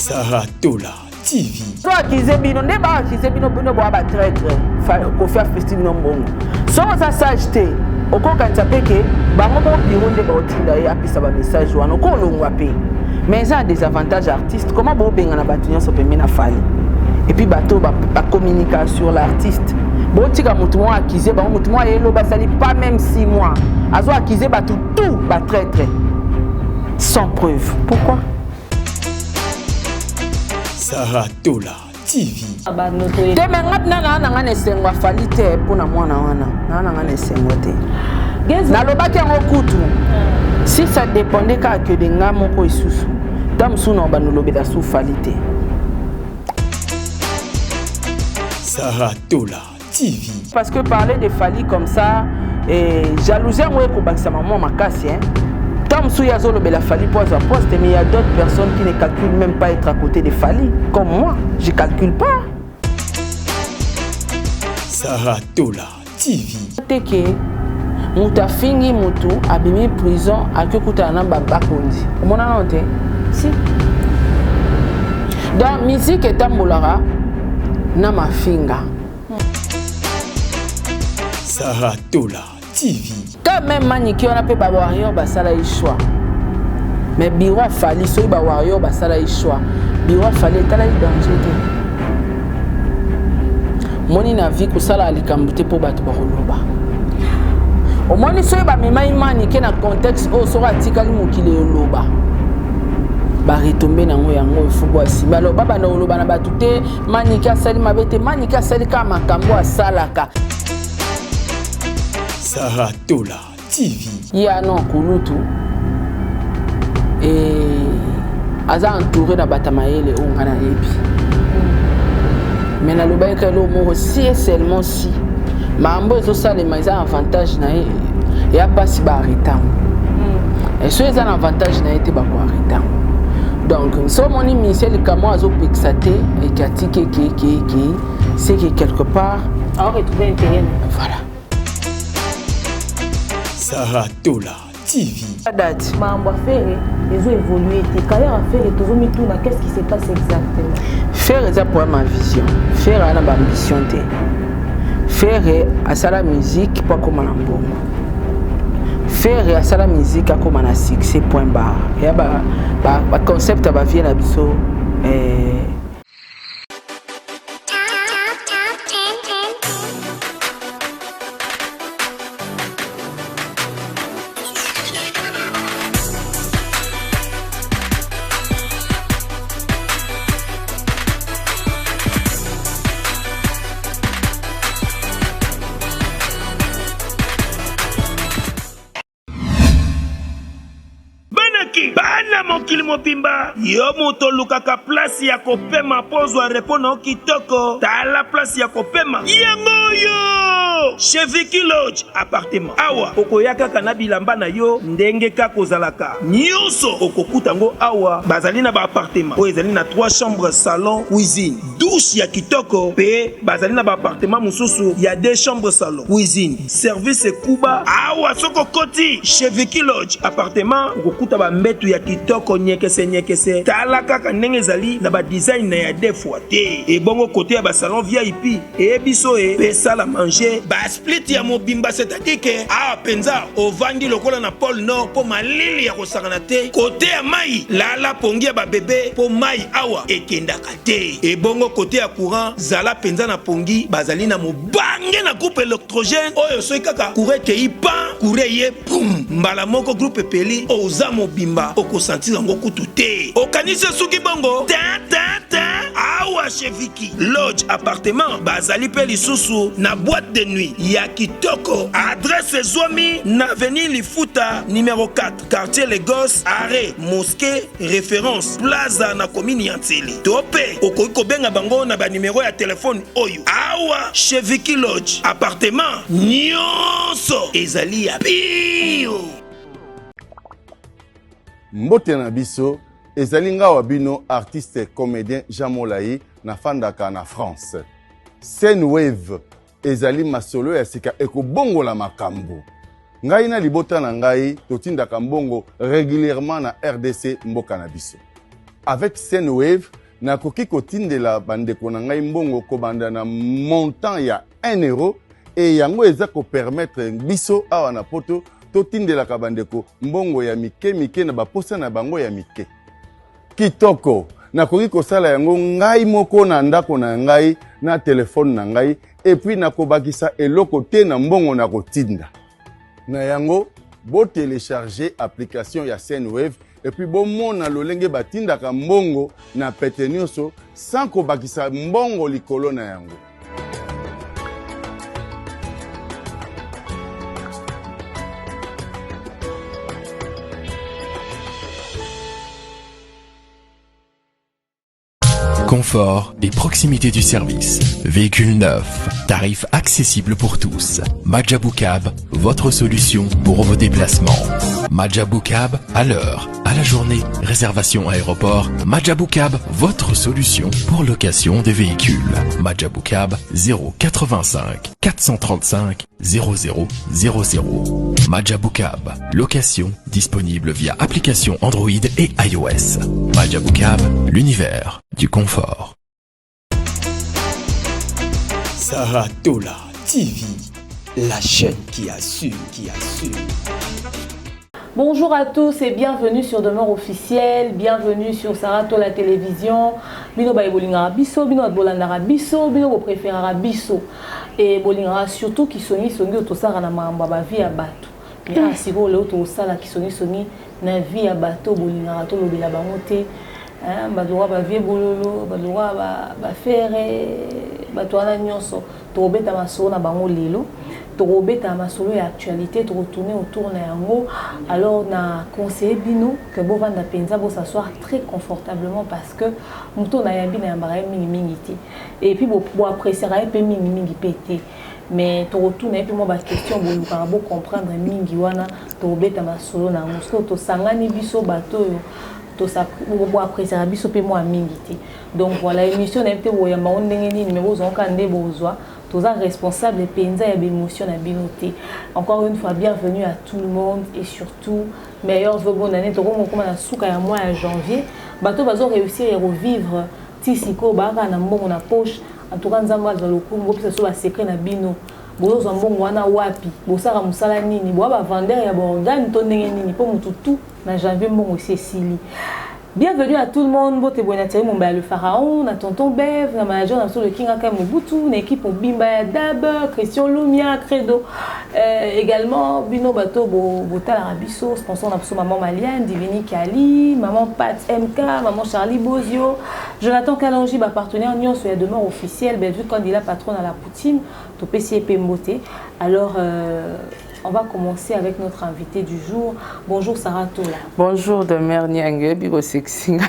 Sarah Tola TV. So accuse bino nde ba accuse bino bino boa ba traitre Koffi afesti bino mbongo. Soki oza sage te okokanisa mpe ke bango moko bureau nde baotinda ye apesa ba message wana okolongwa mpe mais eza na désavantage artiste comment bobengana bato nyonso pembe na Fally et puis bato bacommunika sur l'artiste botika motu moko accuse bango motu moko aye loba asali pas même 6 mois azo accuse bato tout batraitre sans preuve pourquoi Sarah Tola TV. Te me nga na na nga na esengo afali te mpo na mwana wana na na nga na esengo te nalobaki yango kutu si ça dépendait kaka que de nga moko lisusu ntango mosusu na obanda olobela su fali te Sarah Tola TV. Parce que parler de Fally comme ça, et jalousie yango ekobakisama mwa makasi hein. Tant mosusu ye azolobela Fally mpo azwa poste, mais il y a d'autres personnes qui ne calculent même pas être à côté de Fally, comme moi, je calcule pas. Sarah Tola TV. Teke moto afingi moto abimi prison akoki okutana na bakonzi omona nano te si donc musique etambolaka na mafinga Sarah Tola TV. Quand même maniki wana mpe ba warrior basala ye choix. Mais bureau afali soki ba warrior basala ye choix. Bureau afali etalaki danger te. Moni na vie kosala likambo te mpo bato bakoloba. Omoni soki bamemai manike na contexte oyo soki atikali mokili eloba baretombe nango yango efubu asimi alors babanda koloba na bato te Manike asali mabe te, Manike asali kaka makambo asalaka. Sarah Tola TV. Ye ano kulutu et aza entouré na bato ya mayele oyo ngai nayebi. Mais nalobaki kaka eloko moko si et seulement si makambo ezosalema eza avantage na ye eya mpasi baarrete yango hmm. soki eza na avantage na ye te bakoarrete yango donc so omoni ministère likambo azopekisa te eke atiki eke eke eke c'est que quelque part retrouver intérêt voilà Sarah Tola TV. Date. Makambo ya Ferre ezo évoluer te. Carrière ya Ferre tozomituna qu'est-ce qui se passe exactement? Ferre eza problème ya vision. Ferre ana ba ambition te. Ferre asala musique mpo akoma na mbongo. Ferre asala musique akoma na succès point barre. Ya ba ba, ba concept ya ba vie na biso eh, Banaki bana mokili mobimba yo moto olukaka place ya kopema mpo ozwa repo na yo kitoko tala place ya kopema yango oyo chez Vicky Lodge appartement awa okoya kaka na bilamba na yo ndenge kaka ozalaka nyonso okokuta yango awa bazali na ba appartement oyo ezali na 3 chambres salon cuisine douche ya kitoko mpe bazali na ba appartement mosusu ya 2 chambres salon cuisine service ekuba awa soki okoti chez Vicky Lodge appartement okokuta ba mbetu ya kitoko nyekese nyekese tala kaka ndenge ezali na ba design na ya deux fois te ebongo kote ya ba salon VIP eye biso e pe salle manger ba split ya mobimba c'est-à-dire que awa penza ovandi lokola na pole nord po malili ya kosakana te kote ya mai lala pongi ya ba bebe po mai awa ekendaka te ebongo kote ya courant zala penza na pongi bazali na mobange na groupe électrogène oyo soki kaka courant ekei pan courant eye pum mbala moko groupe epeli oza mobimba okosentir yango kutu te okanisi esuki bongo tin tin tin awa chez Vicky Lodge appartement bazali pe lisusu na boîte de nuit ya kitoko adresse ezwami na avenue Lifuta numero 4 quartier Lagos arrêt mosquée Reference, Plaza na commune ya Nsele. To pe okoki kobenga bango na ba numero ya telephone oyo. Awa chez Vicky Lodge, appartement nyonso ezali ya pio. Mbote na biso, ezali nga wa bino artiste comedien Jean Molayi, nafandaka na France. Sendwave Ezali masolo ya sika ekobongola makambo. Ngai na libota na ngai totindaka mbongo regulierement na rdc mboka na biso. Avec Sendwave, nakoki kotindela bandeko na ngai mbongo kobanda na montant ya 1 euro e yango eza kopermettre biso awa na Poto totindelaka bandeko mbongo ya mike mike na baposa na bango ya mike. Kitoko! Nakoki kosala yango ngai moko na ndako na ngai na telefone na ngai et puis nakobakisa eloko te na mbongo nakotinda. Na yango, bo telecharger application ya Sendwave et puis bomona lolenge batindaka mbongo na pete nyonso sans kobakisa mbongo likolo na yango. Confort et proximité du service. Véhicule neuf, tarif accessible pour tous. Majabou Cab, votre solution pour vos déplacements. Majabou Cab, à l'heure, à la journée, réservation aéroport. Majabou Cab, votre solution pour location des véhicules. Majabou Cab, 085 435 00 00. Majabou Cab, location disponible via application Android et iOS. Majabou Cab, l'univers du confort. Sarah Tola TV, la chaîne qui assure, qui assure. Bonjour à tous et bienvenue sur Demeure Officielle, bienvenue sur Sarah Tola Télévision. Bino ba bolingaka biso, bino bolandaka biso, bino bo préférera biso. Et bolingaka surtout kisongi songi otosala na makambo ba vie ya bato. Mais ah sikoyo leo tosala kisongi songi na vie ya bato bolingaka tolobela bango te. Hein, bato ba vie bololo, bato ba ba ferre, bato wana nyonso tokobeta masolo na bango lelo. Tokobeta masolo ya actualité, tokotourner autour na yango. Alors na conseiller bino que bovanda penza bo s'asseoir très confortablement parce que moto na yambi na yambaka ye mingi mingi te. Et puis bo bo appréciera ye pe mingi mingi pe te. Mais tokotourner pe mwa ba question bolukaka bo comprendre mingi wana tokobeta masolo na yango. Soki tosangani biso bato oyo bo appréciera biso pe mwa mingi te. Donc voilà, émission na ye te boyamba ngo ndenge nini, mais bozwa kaka nde bozwa. Toza responsable penza ya émotion na bino te. Encore une fois, bienvenue à tout le monde et surtout meilleurs vœux, bonne année. Tokoma na suka ya mois ya janvier. Bato bazo réussir ya revivre ti siko baka na mbongo na poche. En tout cas nzambe azwa lokumu, bopesa so ba secret na bino. Bozwa mbongo wana wapi? Bosaka mosala nini? Boa ba vendeur ya ba organe to ndenge nini? Po mutu tout na janvier mbongo esi esili. Bienvenue à tout le monde. Bote buena Thierry Mumba le pharaon, na tonton Bev, na manager na le King Aka Mobutu, na équipe Bimba ya Dab, Christian Lumia, Credo. Également Bino Bato bo Botala Rabiso, sponsor na biso maman Maliane, Divini Kali, maman Pat MK, maman Charlie Bozio, Jonathan Kalonji, ba partenaire nyonso ya demeure officielle, Bellevue Candila patronne à la poutine, Topesi Pembote. Alors on va commencer avec notre invité du jour. Bonjour Sarah Tola. Bonjour Demeure Niangue, bigo sexing.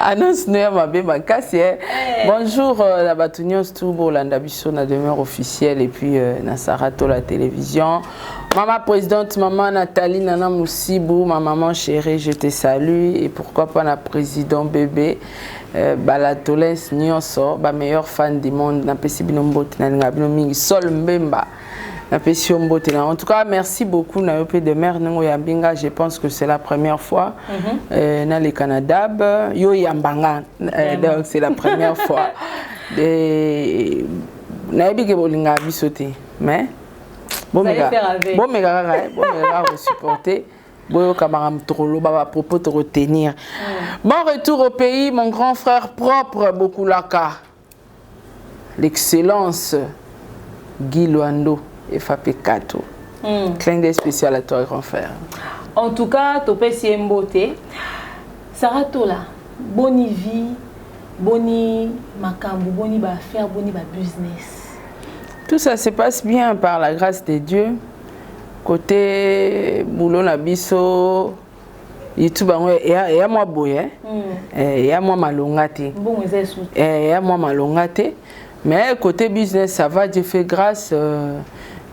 Annonce nous ma be makasi. Bonjour la batu nyonso tout bolanda biso na demeure officielle et puis na Sarah Tola télévision. Maman présidente, maman Nathalie Nana Moussibou, ma maman chérie, je te salue et pourquoi pas na président bébé Balatoles nyonso, ba meilleur fan du monde na pesi bino mbote na linga bino mingi Sol Mbemba. En tout cas, merci beaucoup Nayope de Mer Nengo Yambinga. Je pense que c'est la première fois dans le Canada. Yo Yambanga, donc c'est la première fois. Nayebi ke bolinga biso te, mais bon mega, bon mega bon supporter. Boyo kamara mtrolo ba propos te retenir. Bon retour au pays, mon grand frère propre Bokulaka. L'excellence Guy Luando et Fapé Kato. Clin d'œil spécial à toi, grand frère. En tout cas, Topesi Mbote, Sarah Tola, bonne vie, boni makambo, boni ba affaire, boni ba business. Tout ça se passe bien par la grâce de Dieu. Côté boulot na biso, YouTube bango ya mwa boye, ya mwa malonga te. Bon, eza sous. Ya mwa malonga te. Mais côté business, ça va, Dieu fait grâce.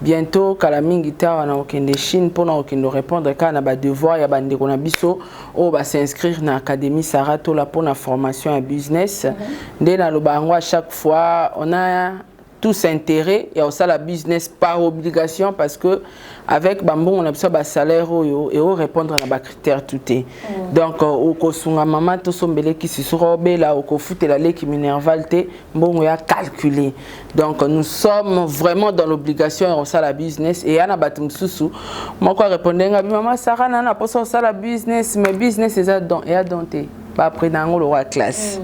Bientôt, kala mingi te awa na okende Chine pour na okende répondre kaka na ba devoir ya bandeko na biso oyo ba s'inscrire na Académie Sarah Tola pour na formation ya business. Nde na loba yango à chaque fois, on a Tous intérêt ya kosala business par obligation, parce que avec bambongo na biso, basalaire oyo eorépondre na bacritère tout te. Donc okosunga mama, tosombela kisi soki obela, okofutela leki minerval te, mbongo ya calculer. Donc nous sommes vraiment dans l'obligation ya kosala business. Eya na bato mosusu, moko arépondre nga bi: "Mama Sara, na mposa kosala business, mais business eza don." Eya don te, baapprendre yango lokwa classe.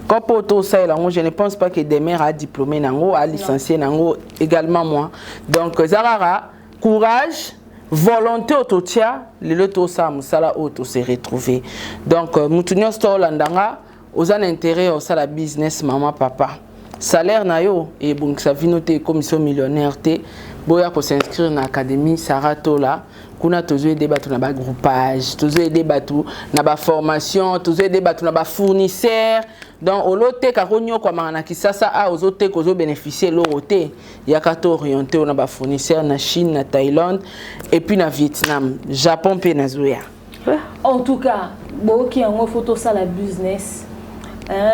Kopo tosalela yango, je ne pense pas que Demer a diplômé nango, a licencié nango également, moi. Donc eza kaka courage, volonté oyo totia lelo, tosala mosala oyo, tose retrouver. Donc mutu nyonso toolanda nga, oza na intérêt ya kosala business. Mama, papa, salaire na yo ebongisa bino te, ekomisi millionnaire te. Boya kos'inscrire na Académie Sara Tola. Kuna tozoaider bato na bagroupage, tozoaider bato na baformation, tozoaider bato na bafournisseur. Donc oloteka konyokwamaka na Kisasa a ozoteka, ozobénéficie eloko te. Yaka to orienté na bafournisseur na Chine, na Thaïlande et puis na Vietnam, Japon mpe nazoya. En tout cas, boyoki yango, faut tosala business.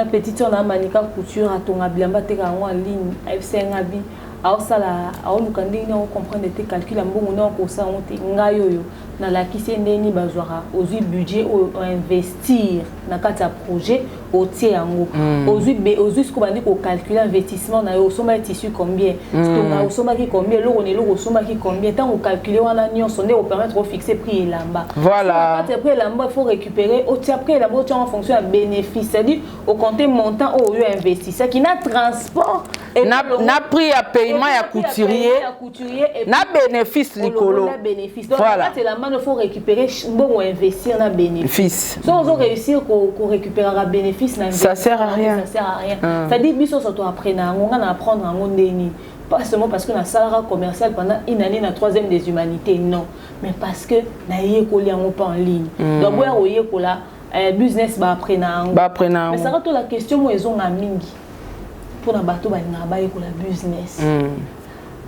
Petite oyo na Manika Couture, atonga bilamba, ateka yango en ligne. Ayebisa bi aosala, aoluka ndenge nini akocomprendre te calcul ya mbongo, ndenge akosala yango te. Ngai oyo nalakisi ye ndenge nini bazwaka. Ozwi budget oyo oinvestir na kati ya projet, otie yango, ozwi sikoyo, bandi kocalcule investissement na yo: osombaki tissu combien, tonga osombaki combien, eloko na eloko osombaki combien. Ntango ocalcule wana nyonso, nde opermettre ofixe prix elamba. Voilà. Na kati ya prix elamba, il faut récupérer, otia prix elamba, otia en fonction ya bénéfice, c'est-à-dire ocompte montant oyo oyo investisaki na transport. Na prix ya paiement ya couturier, na bénéfice likolo. Na bénéfice. Donc voilà, kati elamba, il faut récupérer mbongo investir na bénéfice. So ozo réussir korécupérera bénéfice na Ça sert à rien. Ça sert à rien. C'est-à-dire biso so to apprendre yango, nga na apprendre yango ndeni, pas seulement parce que nasalaka commercial pendant une année na troisième des humanités, non, mais parce que nayekoli yango mpe en ligne. Donc boya koyekola business, baapprena yango. Baapprena yango. Mais saka to la question mo ezonga mingi mpona bato balingaka bayekola business: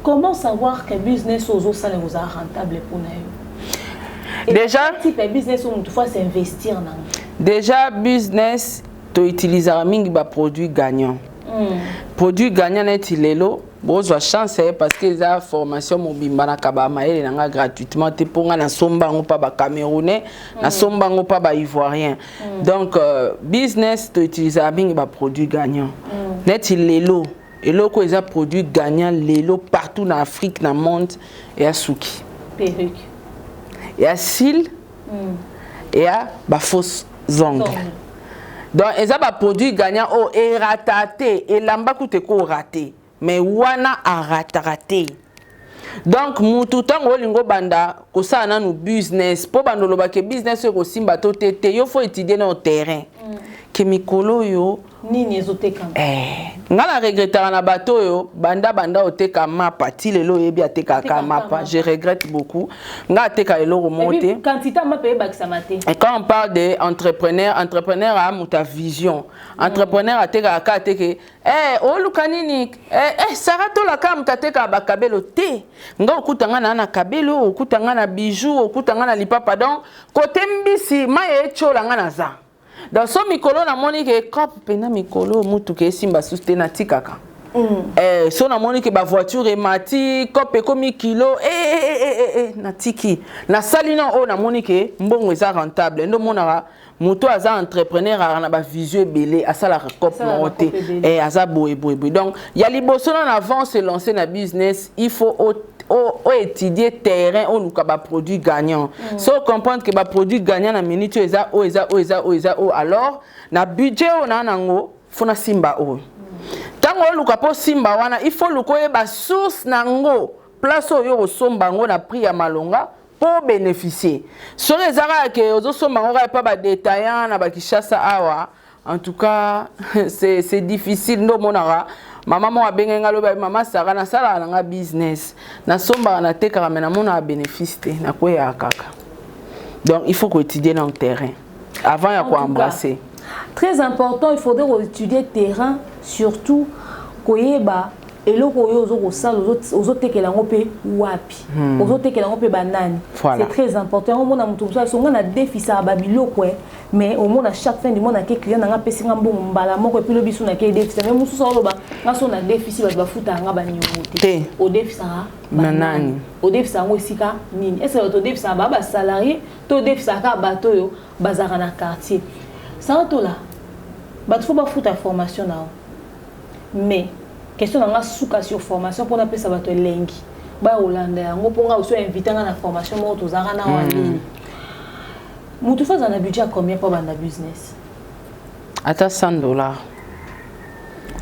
comment savoir que business oyo ozosala kozala rentable mpona yo? Déjà type ya business oyo motu faut s'investir nango. Déjà, business toutilisaka mingi baproduit gagnant. Produit gagnant, neti lelo bozwa chance ye, parce que eza formation mobimba, nakaba mayele na nga gratuitement te, mpo nga nasomba yango mpa bacamerounais, nasomba yango mpa baivoirien. Donc business toutilisaka mingi baproduit gagnant. Neti lelo, eloko eza produit gagnant lelo partout na Afrique, na monde, eya suki. Perruque. Eya cils, eya bafausse ongles. Donc eza baproduit gagnant oyo erata te. Elamba kutu ekorater, mais wana arataka te. Donc mutu, ntango olingi obanda kosala nanu business, mpo banda olobaka business oyo ekosimba to te te, yo faut étudier na terrain ke mikolo oyo nini ezotekama. Eh, nga na regrettaka na bato oyo banda banda oteka mapa ti lelo, oyebi atekaka mapa. Je regrette beaucoup. Nga ateka eloko moko te. Quantité ya mapa eyebakisama te. Et quand on parle de entrepreneur, entrepreneur a moto ya vision. Entrepreneur atekaka kaka teke eh, oluka nini eh, eh, Sara tolaka moto atekaka bakabelo te. Nga okuta nga na kabelo, okuta nga na bijou, okuta nga na lipapa. Donc kote mbisi mai etyola, nga naza. Donc so mikolo namoni ke cope mpena, mikolo mutuka esimba susu te, natikaka. So namoni ke bavoiture emati, cope ekomi kilo, eh, eh, eh, eh, eh, natiki, nasali na oyo namoni ke mbongo eza rentable. Nde omonaka moto aza entrepreneur aka na bavision ebele, asalaka cope moko te, aza boye boye boye. Donc ya liboso nano, avant se lancer na business, il faut oétudier terrain, oluka baproduit gagnant. So comprendre ke baproduit gagnant na minute oyo eza oyo, eza oyo, eza oyo, eza oyo. Alors na budget oyo naa nango, faut nasimba oyo. Ntango oluka mpo simba wana, il faut luka oyeba source nango, place oyo okosomba yango na prix ya malonga mpo bénéficier. Soki eza kaka ke ozosomba yango kaka epa badétaillant na bakishasa awa, en tout cas c'est difficile. Nde omonaka mama moko abengaki nga, alobi: "Mama Sara, nasalaka nanga business, nasombaka, natekaka, me namonaka bénéfice te, nakweyaka kaka." Donc il faut koétudier dans le terrain avant ya koembrasser. Très important, il faudrait étudier terrain, surtout koyeba eloko oyo ozokosala, ozotekela yango mpe wapi, ozotekela yango mpe banani. C'est très important. Yango omona moto mosusu asonga na defisaka babiloko. Mais omona, chaque fin du mois nake, client nanga apesi nga mbongo mbala moko, et puis lobi so nake déficit. Mais mosusu aoloba nga so na déficit, bato bafutaka nga baniongo te. Odefisaka banani? Odefisa yango esika nini? Est ce bato odefisaka baa basalarié to odefisaka kaka bato oyo bazalaka na quartier? Sarah Tola, bato faut bafuta formation na yo. Mais question na nga suka sur formation, mpona apesa bato elengi baya kolanda yango, mpo nga oso invité nga na formation moko tozalaka na wa nini. Motu faut azala na budget ya combien mpo banda business? Ata 100 $,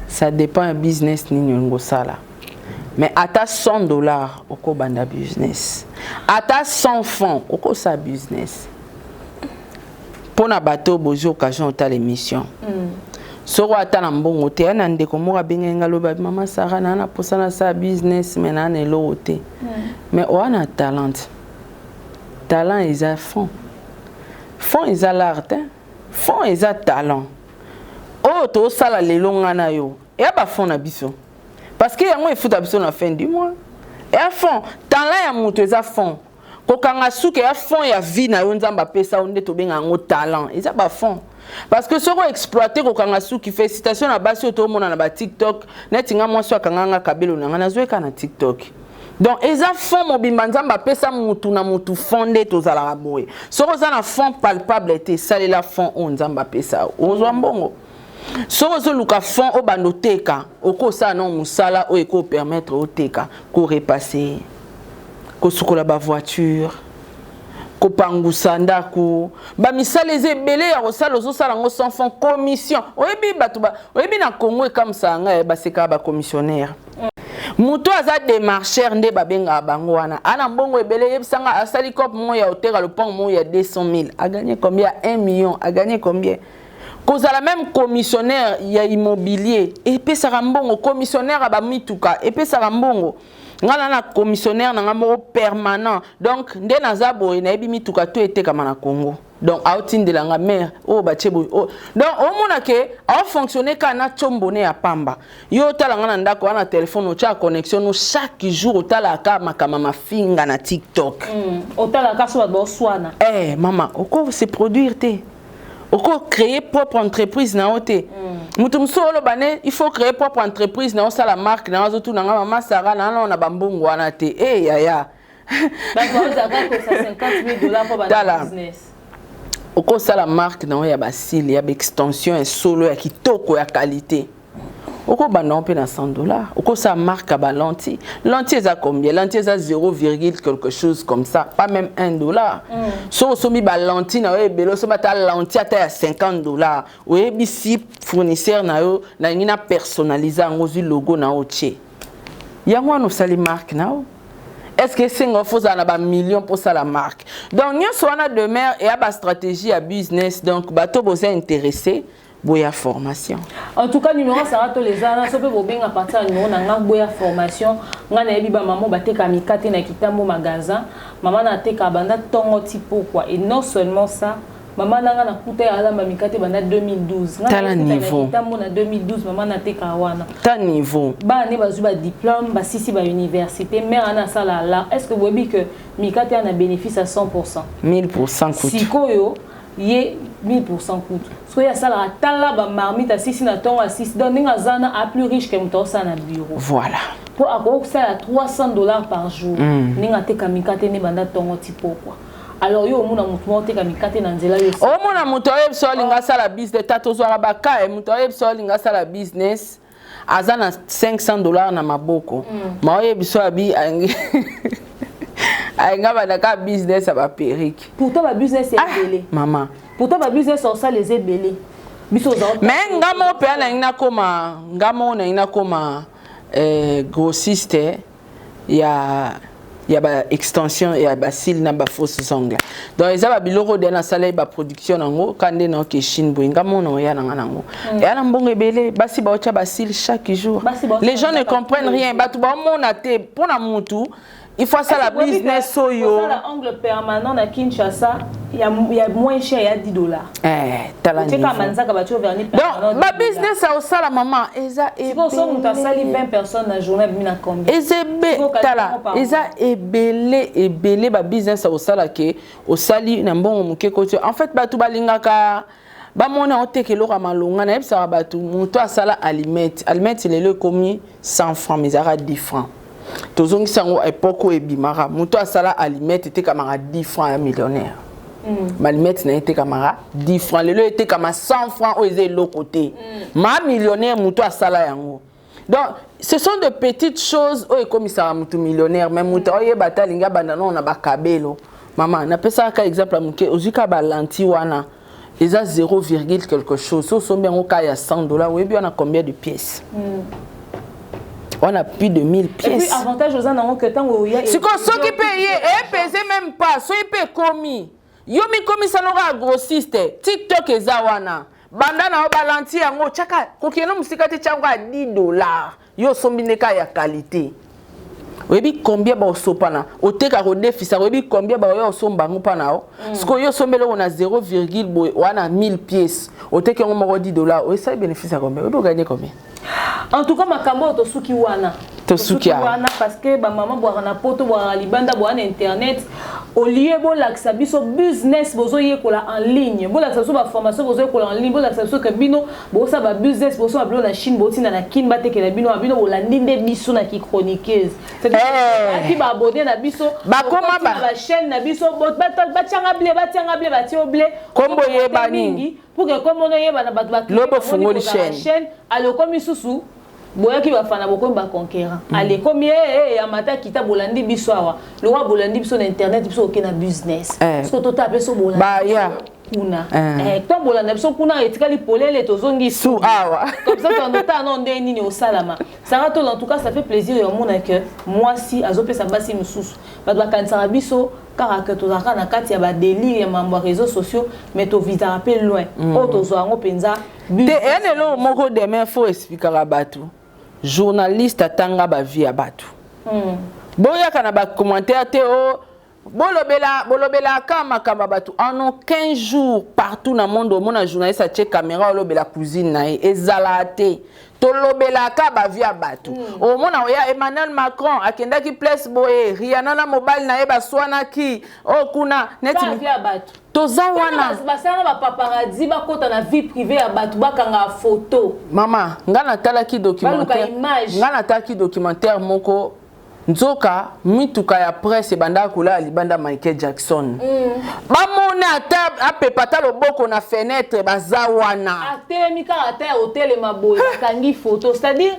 ça dépend ya business nini olingi osala. Mais ata 100 $ okobanda business, ata 100 francs okosala business. Mpo na bato oyo bozwi occasion otala émission, soko ata na mbongo te, ya na ndeko moko abengaki nga, lobi: "Mama Sara, naa na mposa nasala business, mais naa na eloko te." Mais oya na talent. Talent eza fond, fond eza l'art te, fond eza talent. Oyo tosala lelo, nga na yo, eya bafond na biso, parce que yango efuta biso na fin du mois. Eya fond. Talent ya moto eza fond. Kokanga suki eya fond ya vie na yo. Nzambe apesa yo nde tobenga yango talent. Eza bafond, parce que soki oexploite kokanga suki, félicitation na basi oyo tomona na baTikTok. Neti nga, mwasi oyo akanga nga kabelo na nga, nazweka na TikTok. Donc eza fond mobimba Nzambe apesa mutu na mutu. Fond nde tozalaka boye. Soki oza na fond palpable te, esalela fond oyo Nzambe apesa, ozwa mbongo. Soki ozoluka fond oyo banda oteka, okosala na mosala oyo ekopermettre oteka: korepasser, kosukola bavoiture, kopangusa ndako. Bamisala eza ebele ya kosala. Ozosala yango sans fond, commission. Oyebi bato, oyebi na Congo ekamisaka ngai, basekaka bacommissionnaire. Moto aza démarcheur nde babengaka bango wana, ana mbongo ebele. Yebisanga, asali cope moko ya oteka lopango moko ya 200 000, aganye combien? 1 million, aganye combien? Kozala même commissionnaire ya immobilier epesaka mbongo, commissionnaire ya bamituka epesaka mbongo. Nga na commissionnaire na nga moko permanent. Donc nde naza boye, nayebi mituka to etekama na Congo. Donc aotindela nga mare oyo batie boye oyo. Donc omona ke aofonctionne kaka na tiombone ya pamba. Yo otala nga na ndako wana, telefone otya connexion no, chaque jour otalaka makambo mafinga na TikTok. Otalaka so bato baoswana. Eh mama, oko se produire te, oko créer propre entreprise na yo te. Moto mosusu oloba ne il faut créer propre entreprise na yo, osala marque na yo. Azotuna nga: "Mama Sara, na na bambongo wana te." E yaya, bato bazalaka kosa 50 000 $ mpo banda Tala. business. Okosala marque na yo ya bacils, ya baextension, ya solo, ya kitoko, ya qualité, okobanda mpe na 100 $. Okosala marque ya balentille. Lentille eza combien? Lentille eza 0, quelque chose comme ça, pas même 1 dollar. So osombi balentille na yo ebele, osombi ata lentille ata ya 50 $, oyebisi fournisseur na yo: "Nalingi na personnalise yango." Ozwi logo na yo, otie yango wana, osali marque na yo. Est ce que esenga faut ozala na bamillion mpo osala marque? Donc nyonso wana demeure eya bastratégie ya business. Donc bato boza intéressé, boya formation. En tout cas, numéro Sara Tola eza na so mpe bobenga partir ya numéro na nga, boya formation. Nga nayebi bamama bateka mikate na Kitambo magasin. Mama na ateka banda ntongo ti pokwa. Et non seulement ça, mama na nga nakuta ye alamba mikate banda 2012. Nga Tala nakuta na niveau. Kitambo na 2012, mama nateka wana. Ta niveau. Bana nde bazwi badiplôme, basisi bauniversité. Mare ana asala la. Est ce que boyebi que mikate ya na bénéfice à 100? 1000 kutu. Sikoyo ye 1000 kutu. Soki asalaka, tala bamarmite, asisi na ntongo, asisi. Donc ndenge aza na a plus riche ke moto aosala na bureau. Voilà. Mpo akoki kosala 300 $ par jour ndenge ateka mikate nde banda ntongo ti pokwa. Alors yo omona motu moko oteka mikate na nzela, yo Omona moto ayebi so alinga asala business. Ta tozwaka baka moto ayebi so alinga asala business, aza na 500 $ na maboko, ma oyebi so abi alinga bandaka business ya baperruque. Pourtant babusiness ebele. Mama. Pourtant babusiness osala eza ebele. Biso oza Mais nga moko mpe nalingi nakoma, nga moko nalingi nakoma grossiste ya baextension ya bacils na bafausses ongles. Donc eza babiloko de nasala ye baproduction nango ka nde naoke Chine boye. Nga mona oya nanga nango, eya na mbongo ebele. Basi baotya bacils chaque jour. Basi baotya Les gens ne kaka comprennent rien. Bato baomona te. Mpo na mutu Il faut asala business oyo. Osala ongle permanent na Kinshasa ya ya moins cher ya 10 $. Eh, tala niveau. Tika manzaka ba vernis permanent. Donc ba business a osala, mama, eza ebele. So mutu asali 20 personnes na journée, bimi na combien? Eza ebe, tala, eza ebele ebele ba business a osala ke osali na mbongo moke koti. En fait, bato balingaka bamona oteka eloko ya malonga. Nayebisaka bato, moto asala allumette, allumette lelo ekomi 100 francs, mais ezalaka 10 francs. Tozongisa yango époque oyo ebimaka. Moto asala allumette etekamaka 10 francs ya millionnaire. Allumette na ye etekamaka 10 francs, lelo etekama 100 francs. Oyo eza eloko te. Ma millionnaire, moto asala yango. Donc ce sont de petites choses oyo ekomisaka motu millionnaire. Mais moto oyeba te, alingi abanda nano na bakabelo. Mama, napesaka exemple ya moke. Ozwi ka balentilles wana, eza 0, quelque chose. So osombi yango ka ya 100 $, oyebi wana combien de pièces? Wana plus de 1000 Et puis pièces. avantage oza nango ke ntango oya Sikoyo soki mpe ye epese même pas, soki mpe ekomi yo, mikomisa noko ya grossiste. TikTok eza wana, banda na yo balentilles yango, tiaka kokende mosika te, tiango ya 10 $. Yo osombi nde ka ya qualité, oyebi combien baosopana, otekaka, odefisaka, oyebi combien baoya osomba yango mpa na yo. Sikoyo yo osombi eloko na 0, boye wana 1000 pièces, oteki yango moko 10 $, oyesali bénéfice ya combien? Oyebi ogagner combien? En tout cas, makambo oyo tosuki wana. Tosuki awa. Wana parce que bamama bwaka na poto, bwaka libanda, bwaka na internet, au lieu bolakisa biso business bozoyekola en ligne, bolakisa biso baformation bozoyekola en ligne, bolakisa biso ke bino bosala babusiness, bosala biloko na Chine, botinda na Kine, batekela bino. Bino bolandi nde biso na kichroniqueuse aki baabonné na biso. Bakoma bachaîne na biso, batianga ble, batianga ble, batie o ble. Kombo yebani. Mingi pour que kombo no yebana, bato Lobo ofungoli chaîne. Chaîne ale okomi susu, boyaki bafana, bokomi baconquérant. Ale ekomi amata kita, bolandi biso awa lokwa, bolandi biso na internet, biso oke na business. Soki totala mpe so bolandi Baya. kuna, to bolanda biso kuna, etikali polele, tozongi su awa. Comme ça totala no ndenge nini osalama. Sara Tola, en tout cas ça fait plaisir ya omona ke mwasi azopesa basi mosusu. Bato bakanisaka biso kaka ke tozalaka na kati ya badélire ya mambo ya réseaux sociaux, mais tovisaka mpe loin. Oyo tozwa yango mpenza. Te, eya na eloko moko demain faut expliquaka bato. Journaliste atanga bavie ya bato. Boyaka na bacommentaire te o bolobela, bolobelaka makambo ya bato. En aucun jour partout na monde omona journaliste atie caméra olobela cousine na ye, ezalaka te. Tolobelaka bavie ya bato. Omona oya Emmanuel Macron akendaki place boye, Rihanna na mobali na ye baswanaki oyo kuna neti Vie ya bato. Toza wana. Basala na bapaparazzi, bakota na vie privée ya bato, bakanga photo. Mama, nga natalaki documentaire. Image. Nga natalaki documentaire moko, nzoka mituka ya presse ebandaka kolala libanda. Michael Jackson, bamona ata apepa ata loboko na fenêtre, baza wana. Atelemi kaka, ata ya otelema boye, bakangi photo, c'est-à-dire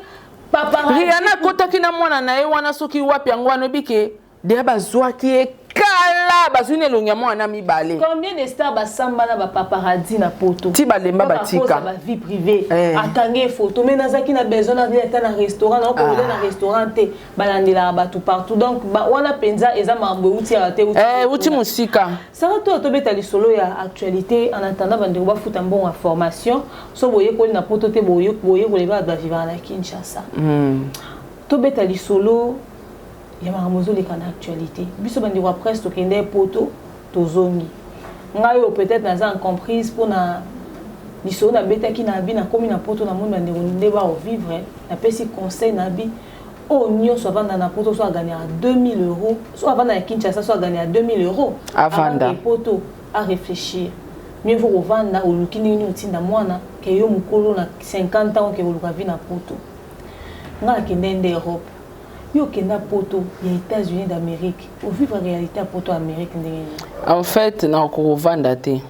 paparazzi. Rihanna akotaki na mwana na ye wana soki wapi yango wana, oyebi ke deya bazwaki ye kala, bazwi na elongi ya mwana mibale. Combien de stars basamba na bapaparazzi na poto? Ti balemba, batika. Bavie privée. Akangi ye photo, mais nazalaki na besoin nalia ata na restaurant, naokolia na restaurant te, balandelaka bato partout. Donc wana mpenza eza makambo euti awa te. Euti mosika. Sara, to tobeta lisolo ya actualité en attendant bandeko bafuta mbongo ya formation. So boyekoli na poto te, boyekoli bato bavivaka na Kinshasa. Tobeta lisolo ya makambo ezoleka na actualité. Biso bandeko ya presse tokende poto, tozongi. Ngai oyo peut-être naza incomprise mpona lisolo nabetaki na bi nakomi na poto, namoni bandeko nde baovivre. Napesi conseil na bi oyo nyonso avanda na poto, so agagnaka 2000 €, so avanda na Kinshasa, so agagnaka 2000 €, Avanda. Poto à réfléchir, mieux vaut kovanda, oluki ndenge nini otinda mwana ke yo mokolo na 50 ans oke koluka vie na poto. Ngai nakende nde Europe, yo okenda poto ya États-Unis d'Amérique, ovivre réalité ya poto ya Amérique ndenge nini? En fait, nakokovanda te.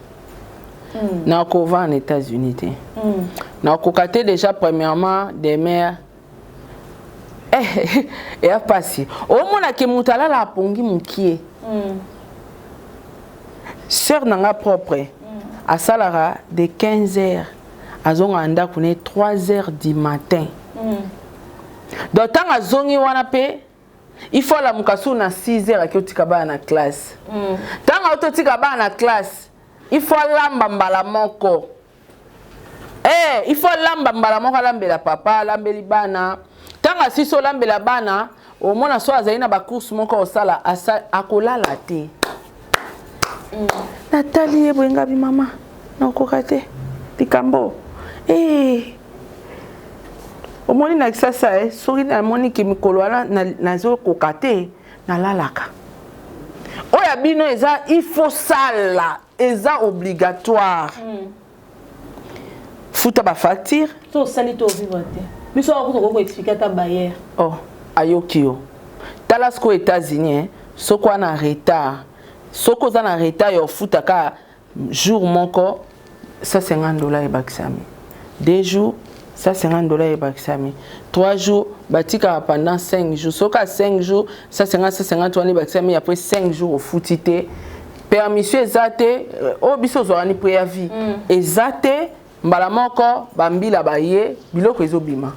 Nakovanda na États-Unis te. Nakoka te. Déjà premièrement, des mères eya mpasi. Omonake moto alala apongi mokie. Sœur na nga propre asalaka de 15 heures, azongaka ndako ne 3 heures du matin. Donc ntango azongi wana mpe, il faut alamuka su na 6 heures, aki otika bana na classe. Ntango auti otika bana na classe, il faut alamba mbala moko. Il faut alamba mbala moko, alambela papa, alambeli bana. Ntango asisi olambela bana, Omona so azali na bacourse moko osala, akolala te. Natali ye boye, ngabi mama, nakoka te likambo. Eh, omoni na Kisasa, eh, soki namoni ke mikolo wana nazokoka te, nalalaka. Oyo ya bino eza il faut sala, eza obligatoire. Futa bafacture. So osali te, ovivre te. Biso awa kuta okoki koexpliquer ata bailleur. Oh, ayoki yo. Tala sikoyo États-Unis, eh, soki wana retard, soki oza na retard ya ofuta kaka jour moko, 150 $ ebakisami. 2 jours, 150 $ ebakisami. 3 jours, batikaka pendant 5 jours. Soki a 5 jours, 150, 150 wana ebakisami. Après 5 jours ofuti te, permission eza te. Oyo biso ozwaka ni préavis eza te. Mbala moko bambila baye, biloko ezobima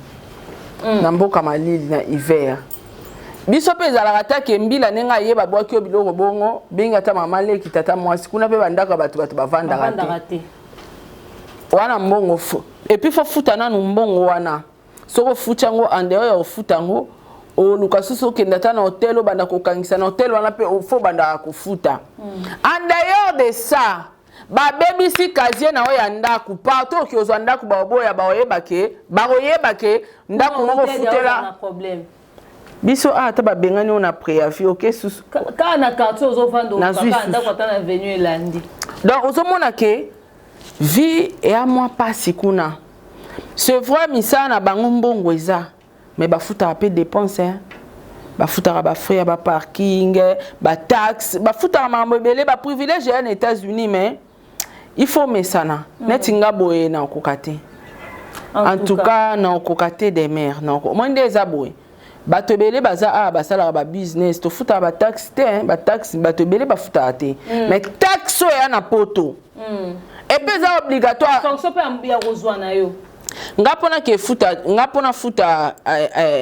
na mboka malili na hiver. Biso mpe ezalaka take mbila ndenge aye, babwaki yo biloko bongo, bengi ata mama leki, tata mwasi kuna mpe bandako ya bato, bato bavandaka te wana. Mbongo et puis faut futa nanu mbongo wana. Soki ofuti yango, en dehors ya kofuta yango, oluka susu okende ata na hotel, obanda kokangisa na hotel wana mpe faut obandaka kofuta. En dehors de ça, babebisi casier na oyo ya ndako. Partout oki ozwa ndako, baoboya, bakoyeba ke ndako moko futela. Biso awa ata babengani oyo na préavis, oke susu. Kaka na quartier ozovanda, ndako ata na avenue elandi. Donc ozomona ke vie eya mwa mpasi kuna. C'est vrai, misala na bango mbongo eza, mais bafutaka mpe dépense, hein? Bafutaka bafrais ya baparking, bataxe, bafutaka makambo ebele. Baprivilège ya na États-Unis, mais il faut mesana. Neti nga boye, nakoka te. En tout cas nakoka te des mères. Moi nde eza boye, bato ebele baza awa basalaka babusiness, tofutaka bataxe te. Bataxe bato ebele bafutaka te, mais taxe oyo eya na poto epe eza obligatoire. Fonction mpe ya kozwa na yo. Nga mpona ke futa, nga mpona futa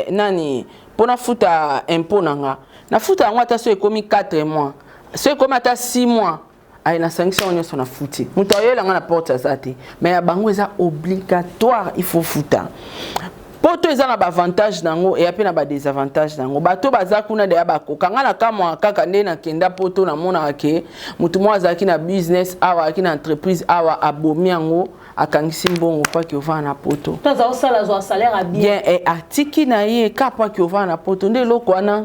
nani, mpona futa impôt na nga, nafuta yango ata so ekomi 4 mois, so ekomi ata 6 mois, aye nasangisi yango nyonso, nafuti. Moto ayoyelanga na porte aza te. Mais ya bango eza obligatoire, il faut futa. Poto eza na baavantage nango, eya mpe na badésavantage nango. Bato baza kuna deya bakoka. Nga na kamwaka kaka nde nakenda poto, namonaka ke motu moko azalaki na business awa, azalaki na entreprise awa, abomi yango, akangisi mbongo po ake ovanda na poto. Bien. Eh, atiki na ye ka po ake ovanda na poto. Nde eloko wana,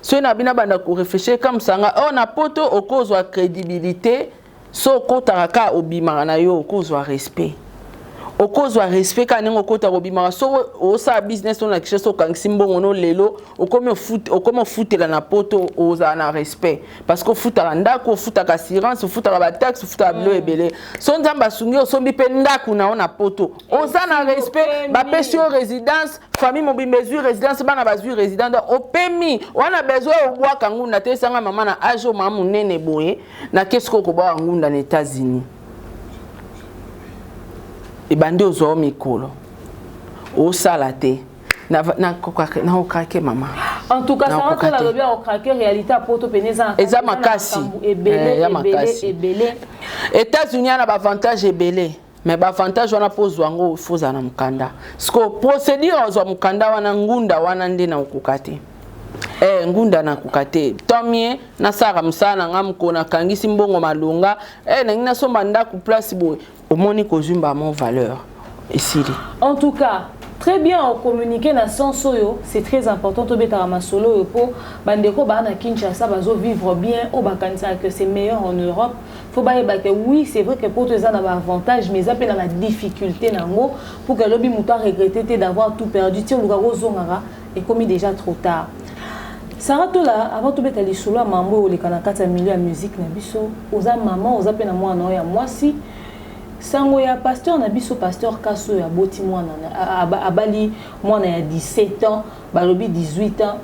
soki na bino banda koréfléchir kamusanga oyo na poto, okozwa crédibilité. So okotaka ka obimaka na yo, okozwa respect, okozwa respect kaka ndenge okota kobimaka. Soki osala business oyo na Kinshasa, okangisi mbongo no, lelo okomi ofutela na poto, ozala na respect parce que ofutaka ndako, ofutaka assurance, ofutaka bataxe, ofutaka bilo ebele. So Nzambe asungi, osombi mpe ndako na yo na poto, oza na respect, bapesi yo résidence, famille mobimba ezwi résidence, bana bazwi résidence, donc opemi wana. Besoin obwaka ngunda te. Esanga mama na age oyo, mama monene boye, nake sikoyo kobwaka ngunda na États-Unis, ebandi ozwa yo mikolo osala te, nakocraquer mama. En tout cas, ça va, alobi akocraquer. Réalité ya poto pene eza eza makasi. Ebele, ebele, ebele. États-Unis ana baavantage ebele, mais baavantage wana, mpo ozwa yango, faut ozala na mokanda. Siko procédure ozwa mokanda wana, ngunda wana nde nakokoka te. Ngunda nakoka te. Tant mieux nasalaka mosala na nga, mokolo nakangisi mbongo malonga, nangi nasomba ndako place boye, omoni kozwimba mo valeur esili. En tout cas, très bien communiquer na sens oyo, c'est très important. Tobetaka masolo oyo mpo bandeko baa na Kinshasa bazovivre bien, oyo bakanisaka que c'est meilleur en Europe, faut bayeba que oui, c'est vrai que poto eza na baavantage, mais eza mpe na badifficulté nango, pour que lobi moto aregrette te d'avoir tout perdu. Ti oluka kozongaka, ekomi déjà trop tard. Sara Tola, avant tobeta lisolo ya mambo oyo oleka na kati ya milieu ya musique na biso, oza mama, oza mpe na mwana oyo ya mwasi. Sango ya pasteur na biso, pasteur Kaso, oyo aboti mwana, abali mwana ya 17 ans, balobi 18 ans.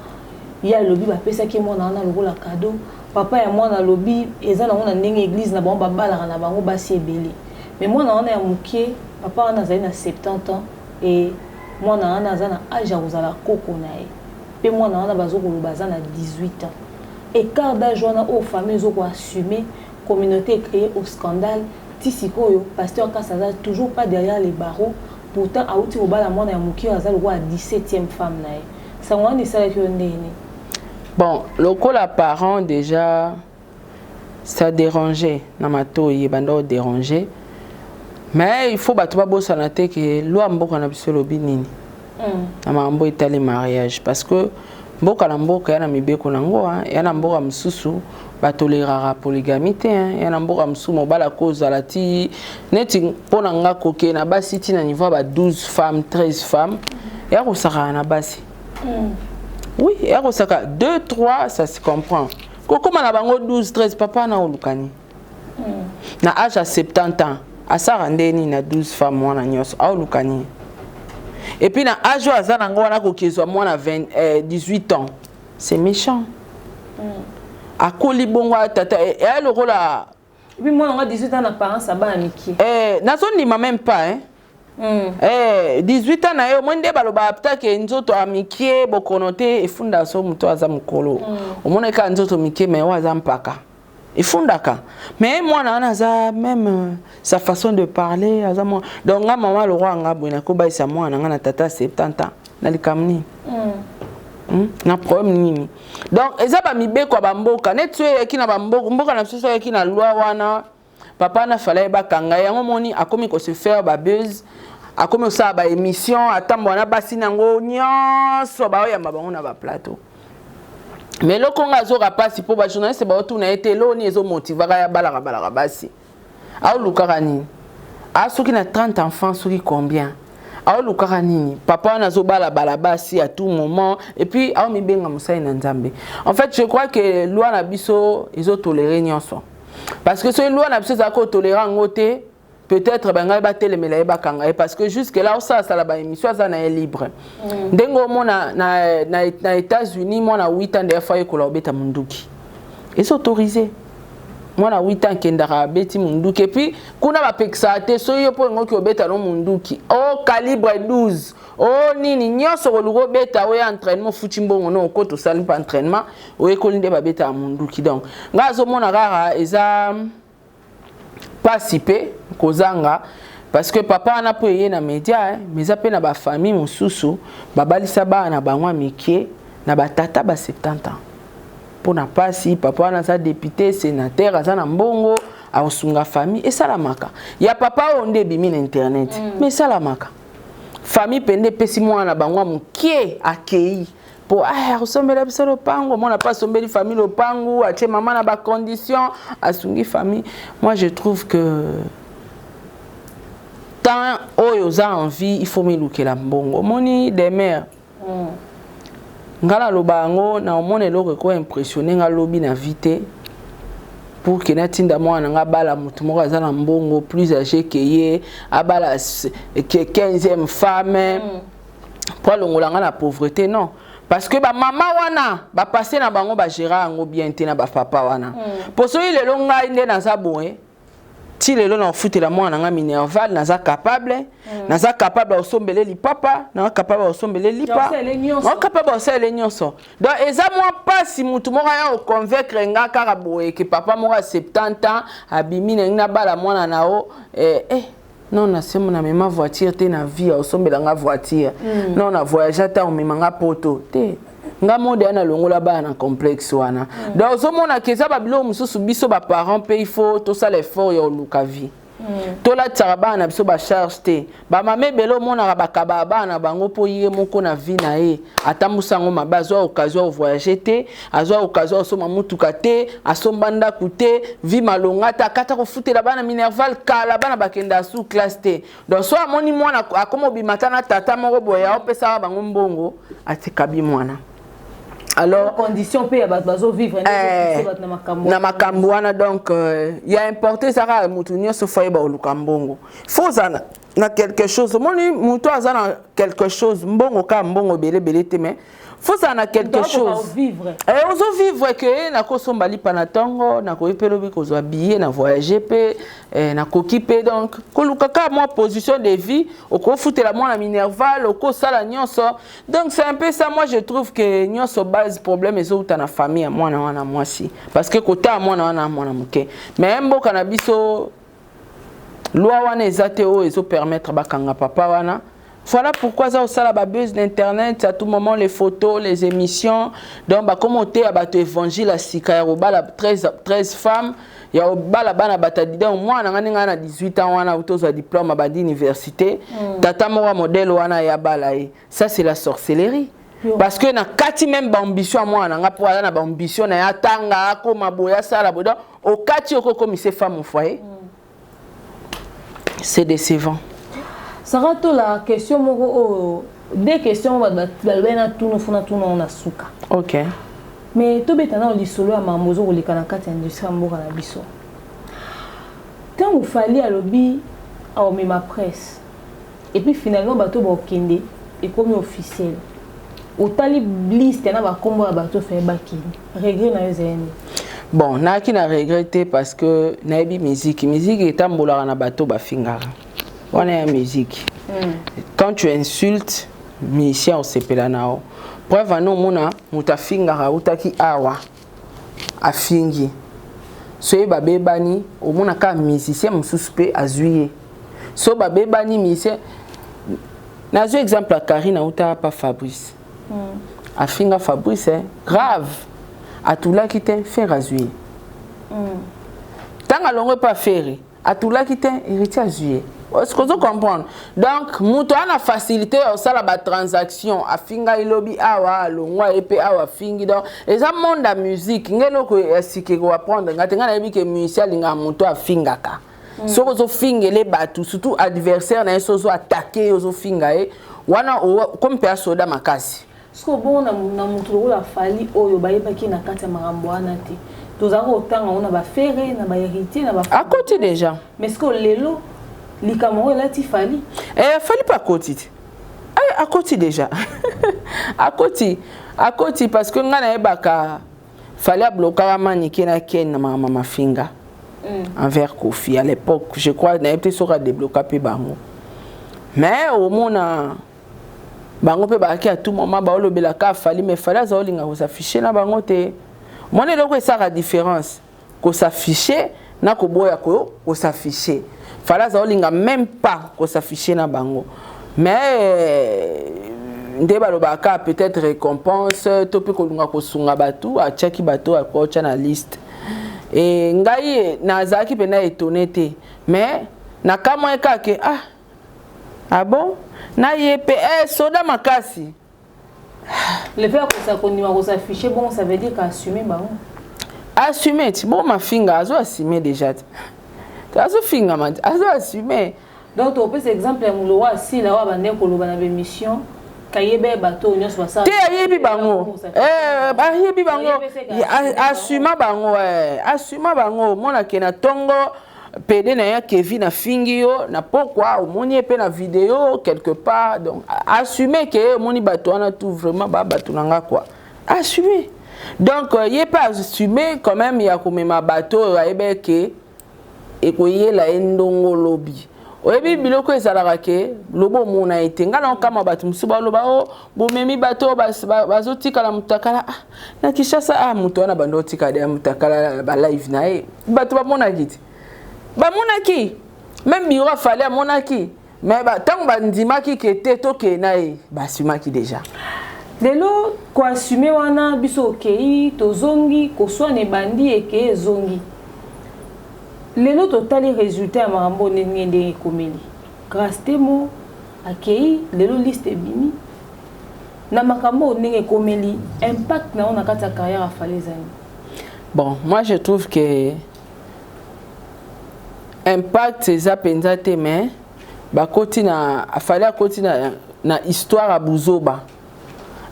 Ye alobi bapesaki mwana wana lokola cadeau. Papa ya mwana alobi eza nango na ndenge église na bango babalaka na bango basi ebele. Mais mwana wana ya moke, papa wana azali na 70 ans e mwana wana aza na age ya kozala koko na ye. Mpe mwana wana bazokoloba aza na 18 ans. Écart d'âge wana oyo famille ezokoassume, communauté ecréé au scandale. Ti sikoyo pasteur Kasi aza toujours pas derrière les barreaux. Pourtant auti kobala mwana ya moke oyo aza lokola 17e femme na ye. Sango wana esalaki yo ndenge nini? Bon, lokola parent déjà ça dérangeait na matoyi, ebanda odéranger, mais il faut bato babosana te ke loi mboka na biso elobi nini na makambo etali mariage, parce que mboka na mboka ya na mibeko nango. Ya na mboka mosusu batoleraka polygamie te. Ya na mboka mosusu mobali akozala ti neti mpo na nga koke na basi ti na niveau ya ba 12 femmes, 13 femmes, ya kosakana na basi. Oui, ya kosaka 2, 3, ça se comprend. Kokóma na bango 12, 13, papa na olukani na âge ya 70 ans asala nde nini na 12 femmes wana nyonso? Aoluka nini? Et puis na âge oyo aza nango wana, kokezwa mwana 20, 18 ans, c'est méchant. Akoli bongo tata eya lokola Puis mwana ngo 18 ans na parents abana mike. Nazondima même pas, hein? 18 ans na ye, omoni nde balobaka peut-être nzoto ya mike, bokono te efundaka. So moto aza mokolo, omoni kaka nzoto mike, mais oyo aza mpaka efundaka. Mais mwana wana aza même sa façon de parler, aza mwa. Donc nga mama lokwa nga boye, nakobayisa mwana nga na tata 70 ans na likambo nini? Na problème nini? Donc eza bamibeko ya bamboka neti so eyaki na bamboka, mboka na biso so eyaki na loi wana, papa na fala ye bakanga yango. Moni akomi kose faire babuzz, akomi kosala baémission, atambola na basi nango nyonso, baoyamba bango na baplateau. Mais eloko nga azoka mpasi mpo bajournaliste baotuna ye te eloko nini ezomotivaka ya balaka balaka basi, aolukaka nini? Asoki na 30 enfants, soki combien, aolukaka nini? Papa wana azobalabala basi à tout moment et puis aomibenga mosali na Nzambe. En fait, je crois que loi na biso ezotolere nyonso, parce que soki loi na biso ezalaki kotolere yango te, peut-être bangai batelemela ye, bakanga ye, parce que jusque là osalasala baémission, aza na ye libre. Ndenge omona na États-Unis, mwana 8 ans nde afa yekola obeta munduki, eza autorisé. Mwana 8 ans akendaka abeti munduki. Et puis kuna bapekisaka te soki yo mpo olingoki obeta no munduki o calibre 12 o nini nyonso, koluka obeta, oya entraînement, ofuti mbongo no, okota, osali mpe entraînement, oyekoli nde babetaka munduki. Donc ngai azomona kaka eza mpasi mpe kozanga, parce que papa wana mpo eye na média, mais eza mpe na bafamille mosusu babalisa bana na bango ya mike na batata ba 70 ans mpo na mpasi. Papa wana aza député, sénateur, aza na mbongo, akosunga famille. Esalamaka ya papa oyo nde ebimi na internet, mais esalamaka famille mpe nde epesi mwana na bango ya moke, akei mpo akosombela biso lopango. Mwana mpe asombeli famille lopango, atie mama na bacondition, asungi famille. Moi, je trouve que temps oyo oza en vie, il faut milukela mbongo. Omoni des mères, nga naloba yango na omona eloko eko impressionne nga lobi na vie te pour ke natinda mwana na nga abala motu moko aza na mbongo, plus âgé ke ye, abala ke 15e femme mpo alongola nga na pauvreté. Non, parce que bamama wana bapasse na bango, bagéra yango bien te na bapapa wana. Mpo soki lelo ngai nde naza boye, ti lelo na kofutela mwana na nga minerval, naza capable. Naza capable ya kosombele lipapa, naza capable ya kosombele lipa, naza capable ya kosalela nyonso. Donc eza mwa mpasi mutu moko aya koconvaincre nga kaka boye ke papa moko ya 70 ans abimi na ngai, nabala mwana na o eh. Non, nasemo namema voiture te na vie, aosombela nga voiture. Non, na voyage ata omema nga poto te. Nga mode ya nalongola bana na complexe wana. Donc ozomonaka eza babiloko mosusu, biso baparent mpe il faut tosala effort ya koluka vie. Tolatisaka bana na biso bacharge te. Bamama ebele omonaka bakabaka bana na bango mpo ye moko na vie na ye atambusa yango mabe. Azwa occasion ya kovoyage te, azwa occasion ya kosomba mutuka te, asomba ndako te, vie malonga te, akata kofutela bana minerval kala, bana bakenda sous classe te. Donc so amoni mwana akoma obima ta na tata moko boye, aopesaka bango mbongo, atikabi mwana. Alors condition mpe ya bato bazovivre na makambo wana. Donc ya importe eza kaka motu nyonso fo ayeba koluka mbongo, fo ozala na quelque chose. Omoni motu aza na quelque chose, mbongo kaka mbongo ebele ebele te, mais fo ozala na quelque chose, ozovivre ke nakosomba lipa na ntongo, nakoki mpe lobi kozwa billet na voyage mpe nakoki mpe. Donc koluka kaka mwa position de vie, okofutela mwana minerval, okosala nyonso. Donc c'est un peu ça. Moi, je trouve que nyonso base problème ezouta na famille ya mwana wana mwasi, parce que kotala mwana wana, mwana moke. Mais mboka na biso loi wana eza te oyo ezopermettre bakanga papa wana. Voilà pourquoi ça osala ba buzz d'internet à tout moment, les photos, les émissions. Donc bakoma oteya bato évangile ya sika ya kobala 13, 13 femmes, ya kobala bana batadi. Donc mwana nga ndenge na 18 ans wana tozwa diplôme, abandi université, tata moko ya modèle wana ya bala ye. Ça, c'est la sorcellerie, parce que na kati même baambition ya mwana nga, mpo aza na baambition na ye, atanga, akoma boye, asala boye. Donc okati okokomisa femme au foyer, c'est décevant. Sara Tola, question moko oyo, deux questions bato balobai na tunu funa tuna na suka. Ok. Mais tobeta nano lisolo ya makambo ozo koleka na kati ya industrie ya mboka na biso. Ntango Fally alobi aomema presse, et puis finalement bato bakokende, ekomi officiel, otali liste na bakombo ya bato faye bakende, regret na yo ezali nini? Bon, nayaki na regret te, parce que nayebi musique. Musique etambolaka na bato bafingaka wana ya musique. Quand tu insultes musicien, osepela na yo. Preuve ane, omona moto afingaka, autaki awa, afingi, soki babebani, omona kaka musicien mosusu mpe azwi ye. So babebani, musicien, nazwi exemple ya Karine, auta pa Fabrice, afinga Fabrice, eh, grave, atulaki te, Ferre azwi ye. Ntango alongwe mpe Ferre atulaki te, Héritier azwi ye. Est-ce que ozo comprendre? Donc moto aza na facilité ya kosala batransaction, afinga elobi awa, alongwa ye mpe awa afingi. Donc eza monde ya musique. Nge eloko ya sika ekoapprendre nga te. Ngai nayebi ke musicien alingaka moto afingaka. Soki ozofingele bato, surtout adversaire na ye, so ozo attaquer ye, ozofinga ye wana, komi mpe asoda makasi. Soki obongo na moto lokola Fally oyo bayebaki na kati ya makambo wana te, tozalaka kotanga ngo na baFerre, na baHéritier, na Akoti déjà. Mais sikoyo lelo likambo yango elati Fally. Eh, Fally mpe akoti te. Eh, akoti déjà, akoti, akoti, parce que ngai nayebaka Fally ablokaka Manike na Ken na makambo mafinga envers Kofi à l'époque, je crois. Nayebi te soki adébloka mpe bango, mais omona bango mpe bazalaki à tout moment baolobelaka Fally, mais Fally aza olinga kos'afficher na bango te. Mona eloko esalaka différence, kos'afficher na koboya kos'afficher. Fally aza olinga même pas kos'afficher na bango, mais nde balobaka peut-être récompense to mpe kolinga kosunga bato, atiaki bato akotya na liste. E ngai nazalaki mpenza étonné te, mais nakamwa kaka: ah, ah bon, na ye mpe eh, soda makasi. Le fait akosa kondima kos'afficher bongo, ça veut dire qu'assumer bango. Assume ti bon mafinga, azo assume déjà te, azofingama te, azo assume. Donc topesa exemple ya molowa asila oyo abandeki koloba na bémission, kayeba bato oyo nyonso basala. Te, ayebi bango, ayebi bango, asuma bango, asuma bango. Omonake na ntongo pede na ye Kevin afingi yo, na pokwa omoni ye mpe na video quelque part. Donc assume ke omoni bato wana tout vraiment ba bato na nga quoi, assume. Donc ye mpe assume quand même ya komema bato oyo ayebi ke ekoyela ye ndongo lobi. Oyebi biloko ezalaka ke lobi omona ye te. Ngai na okama bato mosusu baloba o bomemi bato oyo bazotikala motakala. Ah, na Kinshasa, ah, moto wana bando otikala deya motakala, balive na ye bato bamonaki te, bamonaki même bureau afali amonaki, mais ntango bandimaki ke te, tokee na ye, basumaki déjà. Lelo koassume wana, biso okei, tozongi koswana, ebandi, ekei, ezongi. Lelo totali résultat ya makambo ndenge ndenge ekomeli. Grâce Temo akei, lelo liste ebimi na makambo oyo ndenge ekomeli. Impact na yo na kati ya carrière afali ezali? Bon, moi je trouve que impact eza mpenza te, mais bakoti na afali, akoti na histoire ya buzoba.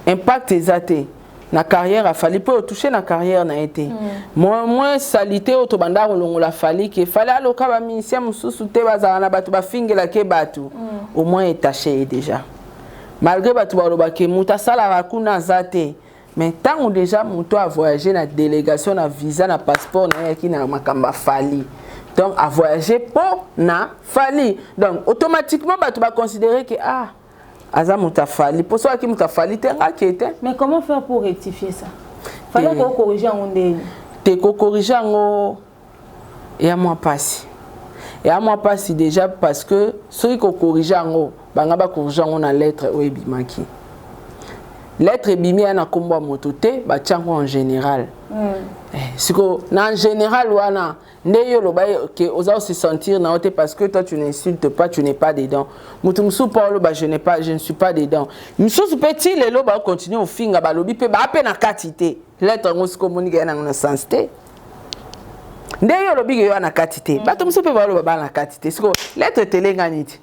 Impact eza te na carrière afali mpo otouche na carrière na ye te. Moins salité oyo tobanda kolongola Fally, ke Fally aloka bamusicien mosusu te, bazala na bato bafingelaki bato, au moins etache ye déjà. Malgré bato balobaki moto asalaka kuna aza te, mais ntango déjà moto avoyage na délégation, na visa, na passeport na ye, ayaki na makambo afali, donc avoyage mpo na Fally, donc automatiquement bato baconsidéré ke ah, aza moto afali, mpo soki moto afali te, nga ke te. Mais comment faire pour rectifier ça? Fallait kocorriger yango ndeni? Te, kocorriger yango eya mwa mpasi. Eya mwa mpasi déjà, parce que soki kocorriger yango, banga bacorriger yango na lettre oyo ebimaki. Lettre ebimi ya na nkombo ya moto te, batia yango en général. Siko na en général wana nde yo oloba ke oza se sentir na yo te, parce que toi, tu n'insultes pas, tu n'es pas dedans. Moto mosusu mpo oloba je n'ai pas, je ne suis pas dedans. Misusu mpe ti lelo bakontinue ofinga, balobi mpe baa mpe na kati te. Lettre yango siko omoniki ya nango na sens te. Nde yo olobi ke yo na kati te, bato mosusu mpe baloba baa na kati te. Siko lettre etelengani ti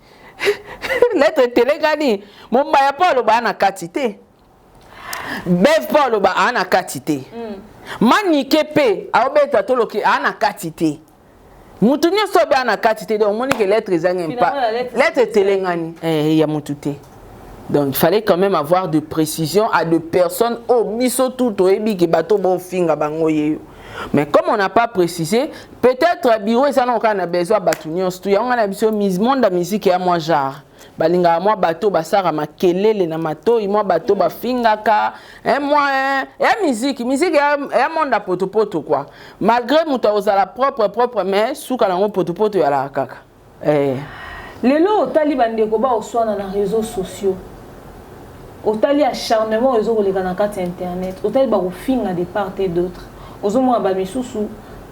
lettre etelengani. Mombaya mpo aloba aa na kati te, Bev mpo aloba aa na kati te, Manike mpe aobeta toloki aa na kati te, mutu nyonso obe aa na kati te. Donc omoni ke lettre ezangi mpa, lettre etelengani ya mutu te. Donc il fallait quand même avoir de précision à de personnes oyo biso tout toyebi ke bato bofinga bango yeyo. Mais comme on n'a pas précisé, peut-être bureau eza na kaka na besoin bato nyonso tu. Yango ngai na biso, monde ya musique ya mwa genre balingaka mwa bato basalaka makelele na matoi, mwa bato bafingaka mwa ya musique. Musique ya monde ya potopoto quoi. Malgré moto akozala propre propre, mais suka nango potopoto eyalaka kaka eh. Lelo otali bandeko baoswana na réseaux sociaux, otali acharnement oyo ezokoleka na kati ya internet, otali bakofinga de part et d'autre. Ozomona bamisusu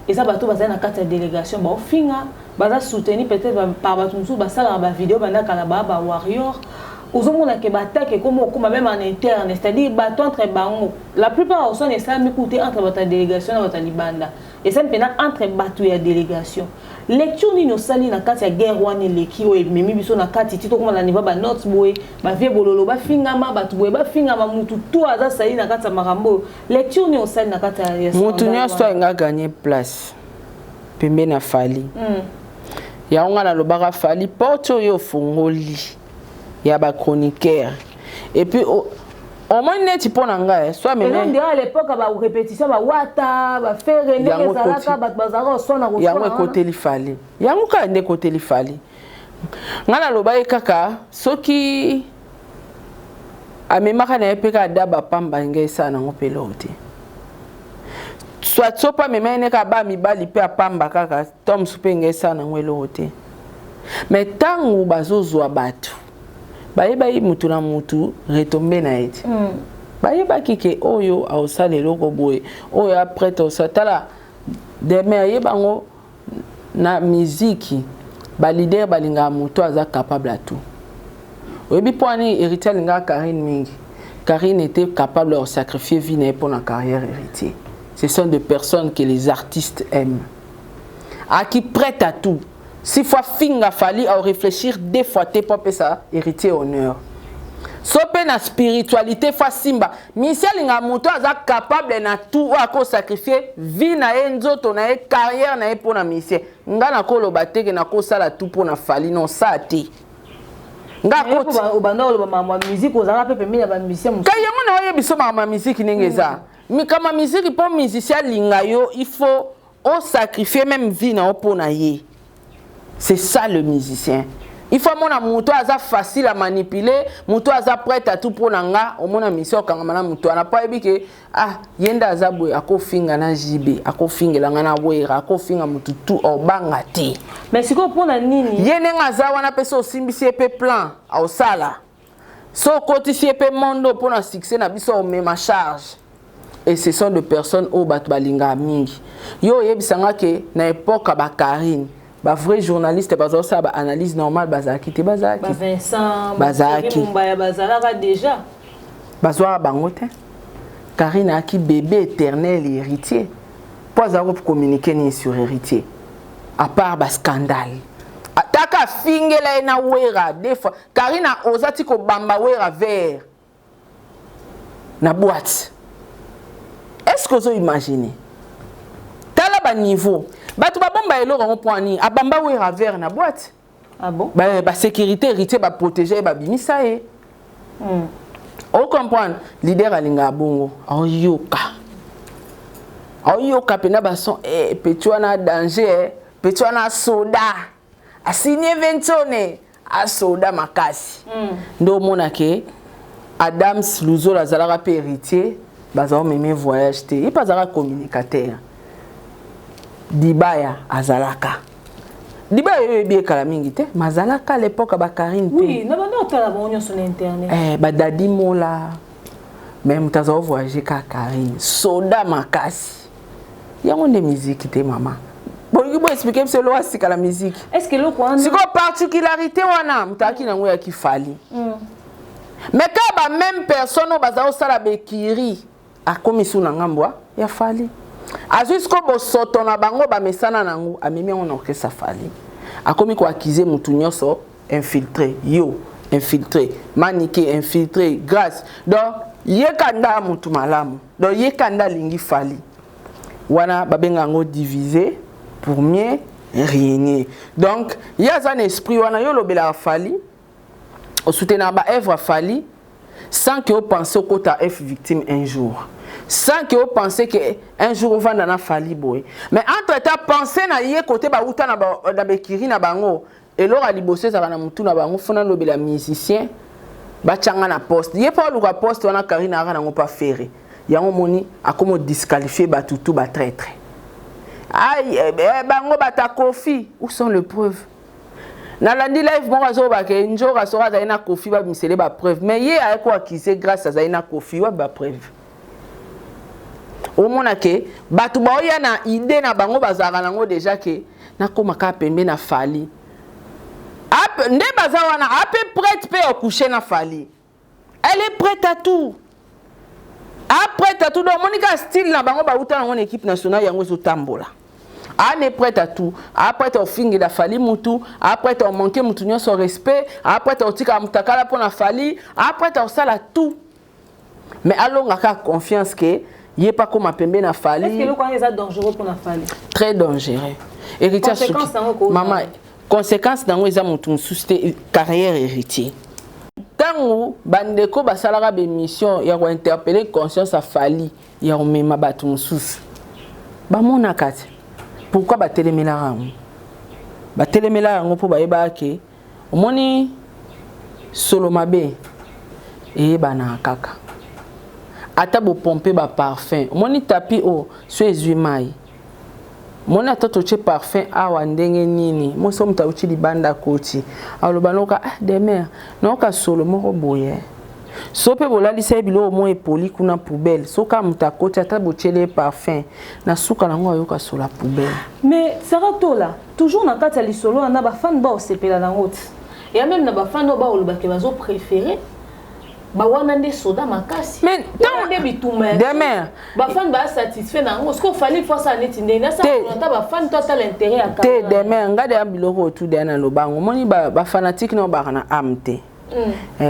eza bato bazali na kati ya délégation, baofinga, baza soutenu peut-être par bato mosusu basalaka bavideo bandakala baa bawarrior. Ozomona ke baattaque ekoma okoma même en interne, c'est-à-dire bato entre bango. La plupart oswana esalami kutu te entre bato ya délégation na bato ya libanda, esali mpena entre bato ya délégation. Lecture nini osali na kati ya guerre wana eleki, oyo ememi biso na kati ti tokoma na niveau banote boye, bavie bololo bafingama, bato boye bafingama, mutu to aza sali na kati ya makambo oyo? Lecture nini osali na kati ya Mutu nyonso alinga gagner place pembeni ya Fally. Yango nga nalobaka, Fally, porte oyo ofongoli ya bachroniqueur, et puis omoni neti mpo na ngai so ameme à l'époque barépétition, bawata, baFerre, ndenge ezalaka, bato bazalaka koswana. Yango ekoteli Fally, yango kaka nde ekoteli Fally. Ngai naloba ye kaka soki amemaka na ye mpe kaka da bapamba, ngai esala nango mpe eloko te. Soit so mpe amema ye ne kaka ba mibali mpe apamba kaka to mosusu mpe, ngai esala nango eloko te. Mais ntango bazozwa bato, bayebaki mutu na mutu retombe na ye te. Bayebaki ke oyo aosala eloko boye, oyo aprete osala. Tala deme ayebango na miziki, baleader balingaka moto aza capable à tout. Oyebi mpo ani Héritier alingaka Karine mingi? Karine était capable de sacrifier vie na ye mpo na carrière Héritier. Ce sont des personnes que les artistes aiment, aki prête à tout. Six fois finga Fally, à réfléchir deux fois te mpo apesa Héritier honneur. So mpe na spiritualité fa simba misi alingaka moto aza capable na tout, oyo akosacrifie vie na ye, nzoto na ye, carrière na ye mpo na misie. Nga nakoloba teke nakosala tout mpo na Fally, non, sa te. Nga obanda oloba makambo ya musique, ozalaka mpe pembeni ya bamusicien. Ka yango na oyebi so makambo ya musique ndenge eza. Mikama musique, mpo musicien alinga yo, il faut osacrifie même vie na yo mpo na ye. C'est ça le musicien. Il faut amona moto aza facile à manipuler, moto aza prêt à tout mpo na nga. Omona mission okangama na moto wana mpo ayebi ke ah, ye nde aza boye, akofinga na JB, akofingela nga na Wera, akofinga motu tu, obanga te. Mais sikoyo mpona nini? Ye ndenge aza wana mpe, so osimbisi ye mpe plan aosala, so okotisi ye mpe mondo mpona succès na biso, omema charge. Et ce sont des personnes oyo bato balingaka mingi. Yo oyebisanga ke na époque ya bakarine, bavrai journaliste bazosala baanalyse normale bazalaki te? Bazalaki. Bazalaki. Bazalaka déjà. Bazwaka bango te. Karine ayaki bébé éternel Héritier mpo azalaka kocommuniquer nini sur Héritier à part bascandale? Taka afingela ye na Wera deux fois. Karine oza ti kobamba Wera vert na boîte. Est ce que ozo imagine? Tala baniveau bato babomba eloko yango mpo ani abamba Wera vert na boîte. Ah bon? Basécurité Héritier baprotege ye, babimisa ye. Ocomprendre, leader alingaka bongo, aoyoka, aoyoka mpena bason eh, petit wana danger eh. Petit wana asoda, asigne ventone, asoda makasi. Nde omona ke Adams Luzolo azalaka mpe Héritier, bazala omeme voyage te, ye mpe azalaka communicateur. Dibaya azalaka. Liba oyebi ekala mingi te, mazalaka à l'époque ba Karine te. Oui, na banda otala bango nyonso na internet. Eh, ba Dadi Mola. Mais moto aza voyager ka Karine. Soda makasi. Yango nde musique te mama. Bolingi bo expliquer biso eloko sika la musique. Est-ce que eloko wana sikoyo particularité wana moto ayaki nango ya kifali. Mais kaka ba même personne oyo baza kosala bekiri akomi su na ngambo ya Fally. Azwi sikoyo bosoto na bango bamesana nango, amemi yango na orchestre Fally. Akomi koaccuser mutu nyonso infiltré, yo infiltré, Manike infiltré, Grâce. Donc ye kanda mutu malamu. Donc ye kanda alingi Fally. Wana babenga yango diviser pour mieux régner. Donc ye aza na esprit wana, yo olobelaka Fally, osoutenaka ba œuvre Fally sans que opense okota F victime un jour, sans que opense que un jour ovanda na Fally boye. Mais entre temps pense na ye kote bauta na bekiri na bango, eloko ya liboso ezalaka na mutu na bango fona lobela musicien batianga na poste. Ye mpo aluka poste wana, Karine aka nango mpa Ferre. Yango moni akomi odisqualifier bato tu batraître. Ai bango bata Kofi, où sont les preuves? Nalandi live moko azobaka nzoka soki azali na Kofi babimisele bapreuve, mais ye aye koaccuser Grâce azali na Kofi, wapi bapreuve? Omona ke bato baoya na idée na bango, bazalaka nango déjà ke nakóma kaka pembe na Fally. Nde baza wana ape prête mpe ocoucher na Fally. Elle est prête à tout, prête à tout. Donc omoni kaka style na bango bauta nango na équipe nationale, yango ezotambola. Ane prête à tout, aprête ofingela Fally mutu, aprête omanquer mutu nyonso respect, aprête otika mutakala mpo na Fally, aprête osala tout, mais alonga kaka confiance ke ye pa koma pembe na Fally. Est-ce que eloko wana eza dangereux mpona Fally? Très dangereux. Héritier, Conséquence nango kozala? Mama, conséquence nango eza motu mosusu te, carrière Héritier. Ntango bandeko basalaka bémission ya kointerpeller conscience ya Fally, ya komema bato mosusu, bamonaka te pourquoi batelemelaka yango. Batelemelaka yango mpo bayebaka ke omoni solo mabe eyebanaka kaka ata bopompe baparfum. Omoni tapi oyo so ezwi mai, moni ata totie parfum awa ndenge nini, moso moto auti libanda akoti, aloba noka: "Ah, demer naoka solo moko boye." So mpe bolalisa ye biloko moko epoli kuna poubelle, soki moto akoti, ata botieli ye parfum, na suka nango ayoka solo ya poubelle. Mais Sara Tola, toujours na kati ya lisolo wana, bafani baosepela nango ti ya même na bafani oyo baolobake bazopréféré bawana nde soda makasi. Mais wana nde bitumba ya Demer. Bafani basatisfait na yango. Soki ofali fo asala neti ndenge nasala ata bafani to atala intérêt ya te. Demer, ngai deya biloko oyo tu deya na lobango. Omoni bafanatike nao baka na âme te.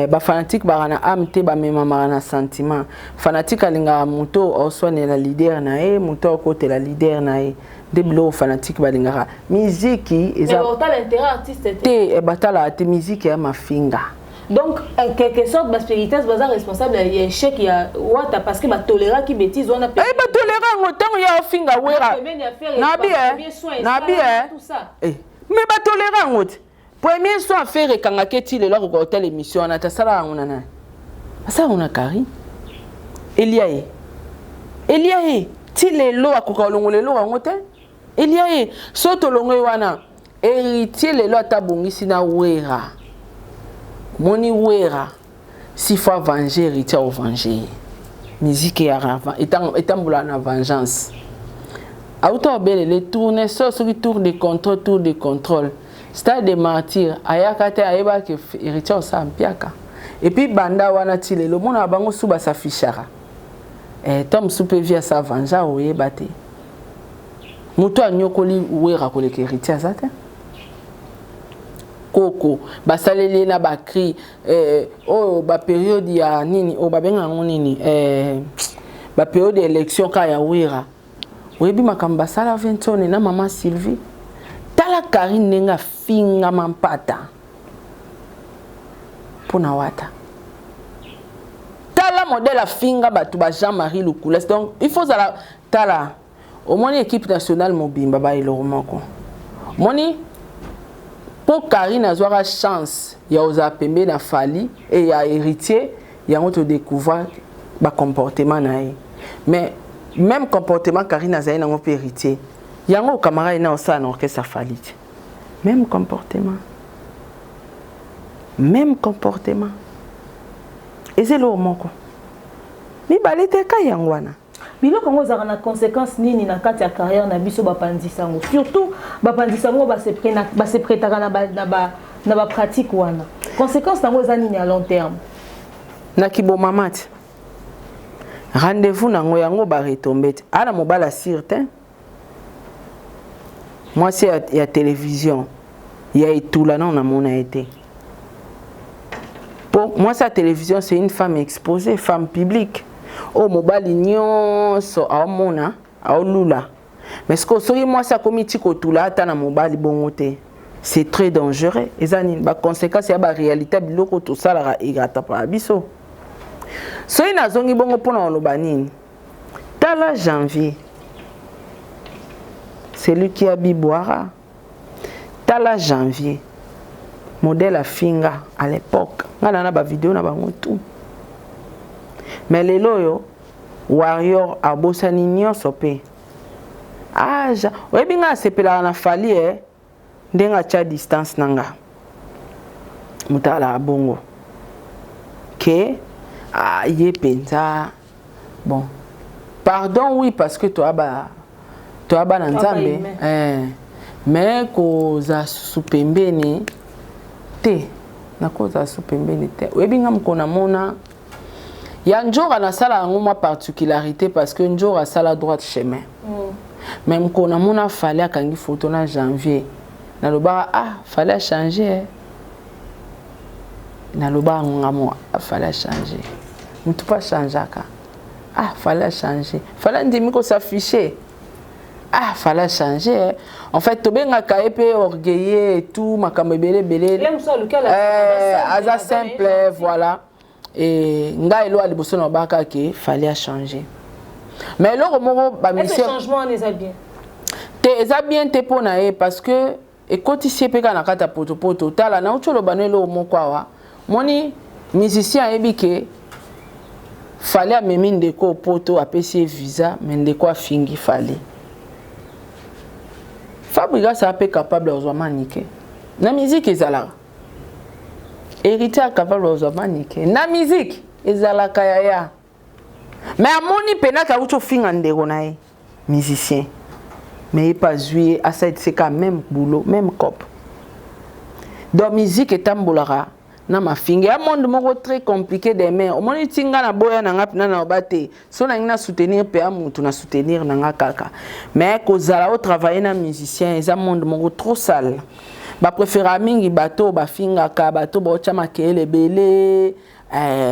Bafanatike baka na âme te, bamemamaka na sentiment. Fanatique alingaka moto aoswanela leader na ye, moto akotela leader na ye. Nde biloko fanatique balingaka. Miziki eza otala intérêt artiste te. Te, batalaka te. Miziki ya mafinga. Donc en quelque sorte baspiritas baza responsable ya échec ya Wata parce que batoléraki bêtise wana. Eh, batolera yango ntango ya ofinga Wera. Nabi nabi mais batolera yango te. Premier soin affaire ekangaki eti lelo akoka kotala émission wana te. Asala yango na nani? Asala yango na Karine. Elia ye, elia ye ti lelo akoka kolongola eloko yango te. Elia ye so tolongo ye wana. Héritier lelo ata abongisi na Wera, moni Wera s'il faut venger Héritier, aovenger ye. Musique eyaka etambolaka na vengeance. Auta obelele tournesol, soki tour de contrôle, tour de contrôle, stade de martyr ayaka te, ayebaki Héritier osala mpiaka. Et puis banda wana ti lelo omonaka bango su basafishaka. To mosusu mpe vi asa venger, oyeba te. Moto anyokoli Wera koleka Héritier aza te. Koko basaleli ye na bacri oyo bapériode ya nini oyo babenga yango nini, bapériode ya élection kaka ya Wera. Oyebi makambo basala Ventone na mama Sylvie. Tala Karine ndenge afingama mpata mpo na Wata. Tala modèle afinga bato ba Jean-Marie Lukulas. Donc il faut zala tala, omoni équipe nationale mobimba baeloko moko. Omoni mpo Karine azwaka chance ya kozala pembe na Fally e ya Héritier, yango todécouvrir bacomportement na ye. Mais même comportement Karine azali nango mpe Héritier, yango camarade na osala na orchestre Fally te. Même comportement, même comportement. Eza eloko moko mibale te ka yango wana. Biloko yango ezalaka na conséquence nini na kati ya carrière na biso? Bapanzisa yango, surtout bapanzisa yango, base prêtaka na bapratique wana. Conséquence nango eza nini à long terme? Na kibomama ti rendez-vous nango yango baretombe te. Ana mobali asire te, mwasi ya télévision ya etula nano namona ye te. Po mwasi ya télévision, c'est une femme exposée, femme publique oyo mobali nyonso aomona, aolula. Mais ce que soki mwasi akomi ti kotula ata na mobali bongo te, c'est très dangereux. Eza nini baconséquence ya baréalité ya biloko tosalaka eratapaka biso? Soki nazongi bongo mpona koloba nini, tala Janvier, celui qui a bu boira. Tala Janvier, modèle afinga à l'époque, nga na bavideo na bango tout. Mais lelo oyo warrior abosani nyonso mpe aja. Oyebi, nga asepelaka na Fally e ndenge atya distance na nga. Moto alaka bongo ke ah, ye mpenza bon, pardon, oui, parce que toya bana Nzambe eh. Mais kozala susu pembeni te, nakozala susu pembeni te. Oyebi, nga moko namona ya Njora, nasala yango mwa particularité parce que Njora asala droit chemin. Mais mokolo namona Fally akangi photo na Janvier, nalobaka: "Ah, Fally achange eh." Nalobaka ngo nga mo: "Fally achange." Motu mpo achangeaka. Ah, Fally achange, Fally andimi kos'afficher. Ah, Fally achange eh. En fait, tobengaka ye mpe orgueilleux et tout, makambo ebele ebele. Aza simple, voilà. E ngai eloko ya liboso na obaka ke Fally achange. Mais eloko moko, bamisien te, eza bien te mpo na ye, parce que ekotisi ye mpe kaka na kati ya potopoto. Tala, nauti oloba no eloko moko awa. Moni musicien ayebi ke Fally amemi ndeko poto, apesi ye visa, mais ndeko afingi Fally. Fabregas aza mpe capable ya kozwa Manike na musique. Ezalaka Héritier capable ya kozwa Manike na musique, ezalaka yaya. Mais amoni mpenaka auti ofinga ndeko na ye musicien, mais ye mpe azwi ye, asalisi ka même boulot, même cop. Donc musique etambolaka na mafinga ya monde moko très compliqué. Demain omoni ti nga na boya na nga mpena na oba te. So nangi na soutenir mpe ya mutu, na soutenir na nga kaka. Mais kozala otravaille na musicien, eza monde moko trop sale. Bapréféra mingi bato bafingaka, bato baotya makeyele ebele.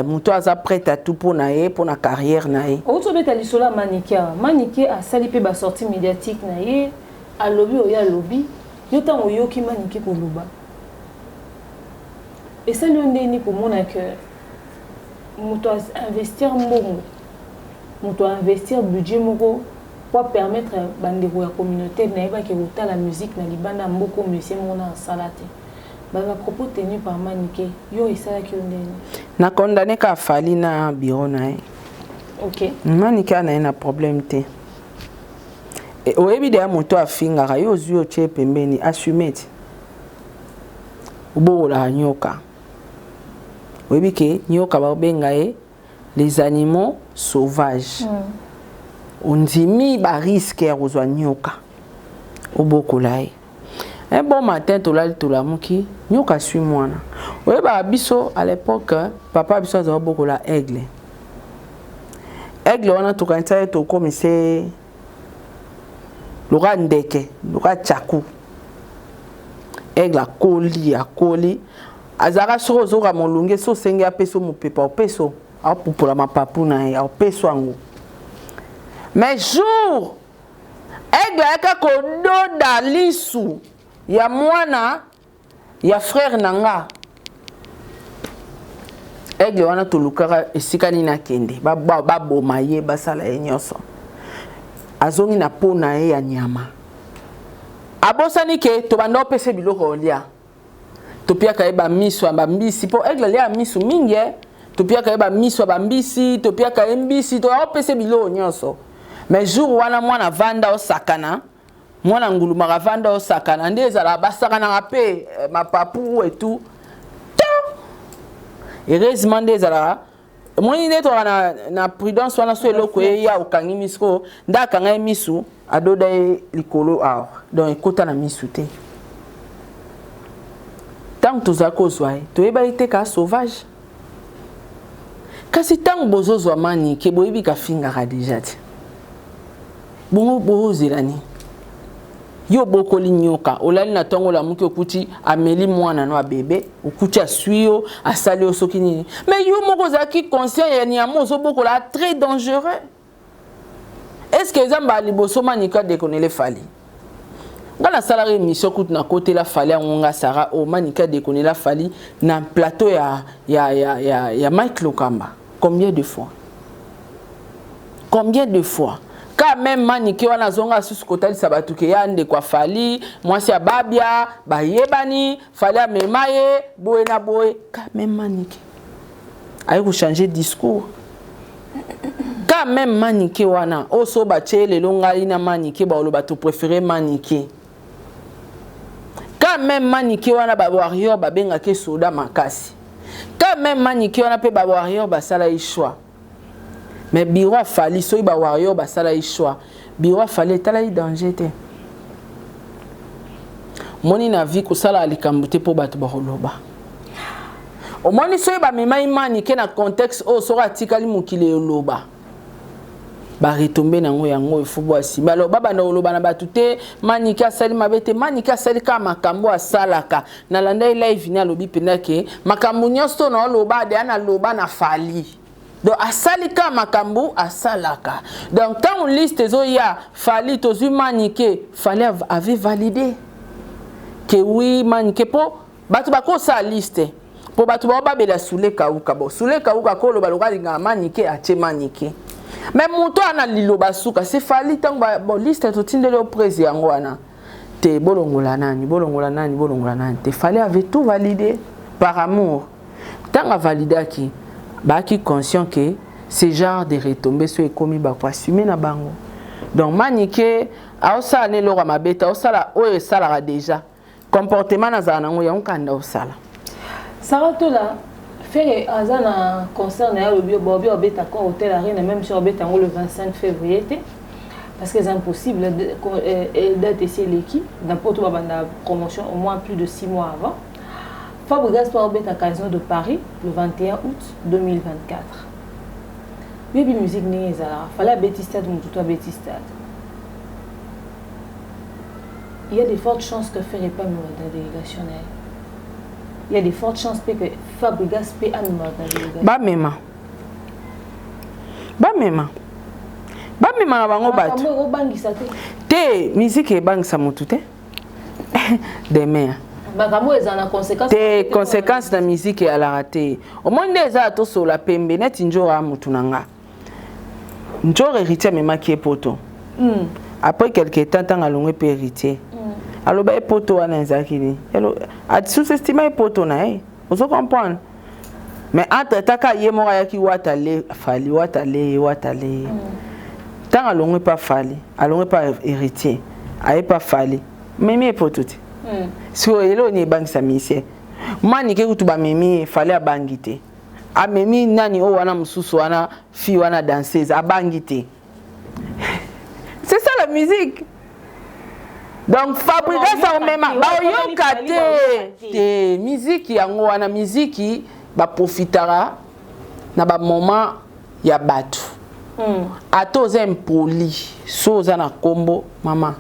Moto aza prêt à tout mpo na ye, mpo na carrière na ye. Outi obeta lisolo ya Manike awa. Manike asali mpe basortie médiatique na ye, alobi oyo alobi. Yo, ntango oyoki Manike koloba, esali yo ndeni komona ke moto investir mbongo, moto investir budget moko po permettre bandeko ya communauté nayebaki kotala musique na libanda ya mboka, monsieur moko na asala te, bapropos tenu par Manike, yo esalaki yo ndeni? Na condamné ka Fally na bureau na ye. Manike ana ye na problème te. Oyebi deya, moto afingaka yo, ozwi, otie pembeni, assume ti obokolaka nyoka. Oyebi ke nyoka babenga ye les animaux sauvages. Ondimi barisque ya kozwa nyoka, obokola ye. Un bon matin, tolali, tolamuki, nyoka aswi mwana. Oyebaka biso à l'époque, papa biso azala bokola aigle. Aigle wana, tokanisa ye, tokomise loka ndeke, loka tchaku. Aigle akoli, akoli, azalaka soki ozoka molunge, so osengi apesa mopepa, opesa, apupola mapapu na ye, aopesa yango. Mais jour aigle ayaka kododa lisu ya mwana ya frère na nga, aigle wana, tolukaka esika nini akende, baboma ye, basala ye nyonso. Azongi na po na ye ya nyama, abosani ke tobanda opesa biloko kolia. Topiaka ye bamiso ya bambisi, mpo aigle alia ya miso mingi e. Topiaka ye bamiso ya bambisi, topiaka ye mbisi, toyaopesa biloko nyonso. Mais jour wana, mwana vanda osakana. Mwana ngulumaka avanda osakana nde ezalaka basakanaka mpe eh, mapapu et tout. Heureusement nde ezalaka omoni nde tokaka na, na prudence wana so eloko eya okangi misu ko nde akanga ye misu adoda ye likolo awa donc ekota na misu te. Ntango tozalaki kozwa ye toyebaki te ka sauvage kasi ntango bozozwa manike boyebi kafingaka deja te bongo bozela nini yo obokoli nyoka olali na ntongo olamuki okuti ameli mwana no abebe okuti aswi yo asali yo soki nini mais yo moko ozalaki conscient ya nyama ozobokola très dangereux. Est ce que eza mbala liboso Manike adekonele Fally? Nga nasalaka émission kutu nakotela Fally yango nga Sarah o oh, Manike adekonela Fally na plateau ya, ya, ya, ya, ya Mike Lokamba combien de fois? Combien de fois? Quand même Manike wana azonga susu kotalisa bato ke ya ndeko ya Fally, mwasi ya Babia, bayebani, Fally amema ye boye na boye. Quand même Manike aye kochanger discours. Quand même Manike wana oyo so batie lelo ngai na Manike baoloba to préféré Manike. Quand même Manike wana ba warrior babengaki soda makasi. Quand même Manike wana mpe ba warrior basala ye choix. Mais bureau ya Fally soki ba warrior basala ye choix, bureau ya Fally etala ye danger te. Moni na vie kosala likambo te mpo bato bakoloba. Omoni soki bamemai Manike na contexte oyo soki atikali mokili eloba baretombe nango yango ifo bwasi alors babanda koloba na bato te Manike asali mabe te Manike asali kaka makambo asalaka nalanda ye live ne alobi mpenza ke makambo nyonso to naoloba deya naloba na Fally donc asali kaka makambo asalaka donc ntango liste ezoya Fally tozwi Manike Fally avait validé ke oui Manike mpo bato bakosala liste mpo bato bao babela Sule Kauka bo Sule Kauka koloba lokola alingaka Manike atie Manike mais moto ana liloba suka se Fally ntango bo liste totindeli yo prese yango wana te bolongola nani bolongola nani bolongola nani te Fally avait tout validé par amour ntango avalidaki baaki conscient ke ce genre de retombées so ekomi bakoassume na bango donc Manike aosala na eloko ya mabe te aosala oyo esalaka déjà comportement nazala nango yango kanda osala. Sarah Tola Ferre aza na concert na ye alobi bobi obeta ko Hotel Arena même si obeta yango le 25 février te parce que c'est impossible date esi eleki na poto babanda promotion au moins plus de 6 mois avant. Fabregas mpo obeta Casino de Paris le 21 août 2024. Yebi musique ndenge ezalaka Fally abeti stade motu to abeti stade. Il y a de fortes chances que Ferre pas amema na délégation na ye. Il y a de fortes chances mpe que Fabregas mpe amema na délégation. Bamema bamema bamema na bango bato obangisa te te musique ebangisa motu te demain makambo eza na conséquence te conséquence na musique eyalaka te omoni nde eza ya tosola pembe neti njora ya motu na nga njora héritier amemaki ye poto. Après quelque temps ntango alongwe mpe héritier aloba ye poto wana ezalaki nini asous-estima ye poto na ye ozo comprendre mais entre taka ye moko ayaki wata le Fally wata le ye wata le ye ntango alongwe mpa Fally alongwe mpa héritier aye mpa Fally memi ye poto te. Sikoyo eloko nini ebangisa musicien Manike kutu bamemi ye Fally abangi te amemi nani oyo wana mosusu wana fille wana danseuse abangi te. C'est ça la musique. Donc Fabregas aomema baoyoka te te musique yango wana musique baprofitaka na bamoment ya bato. Ata oza impoli so oza na nkombo mama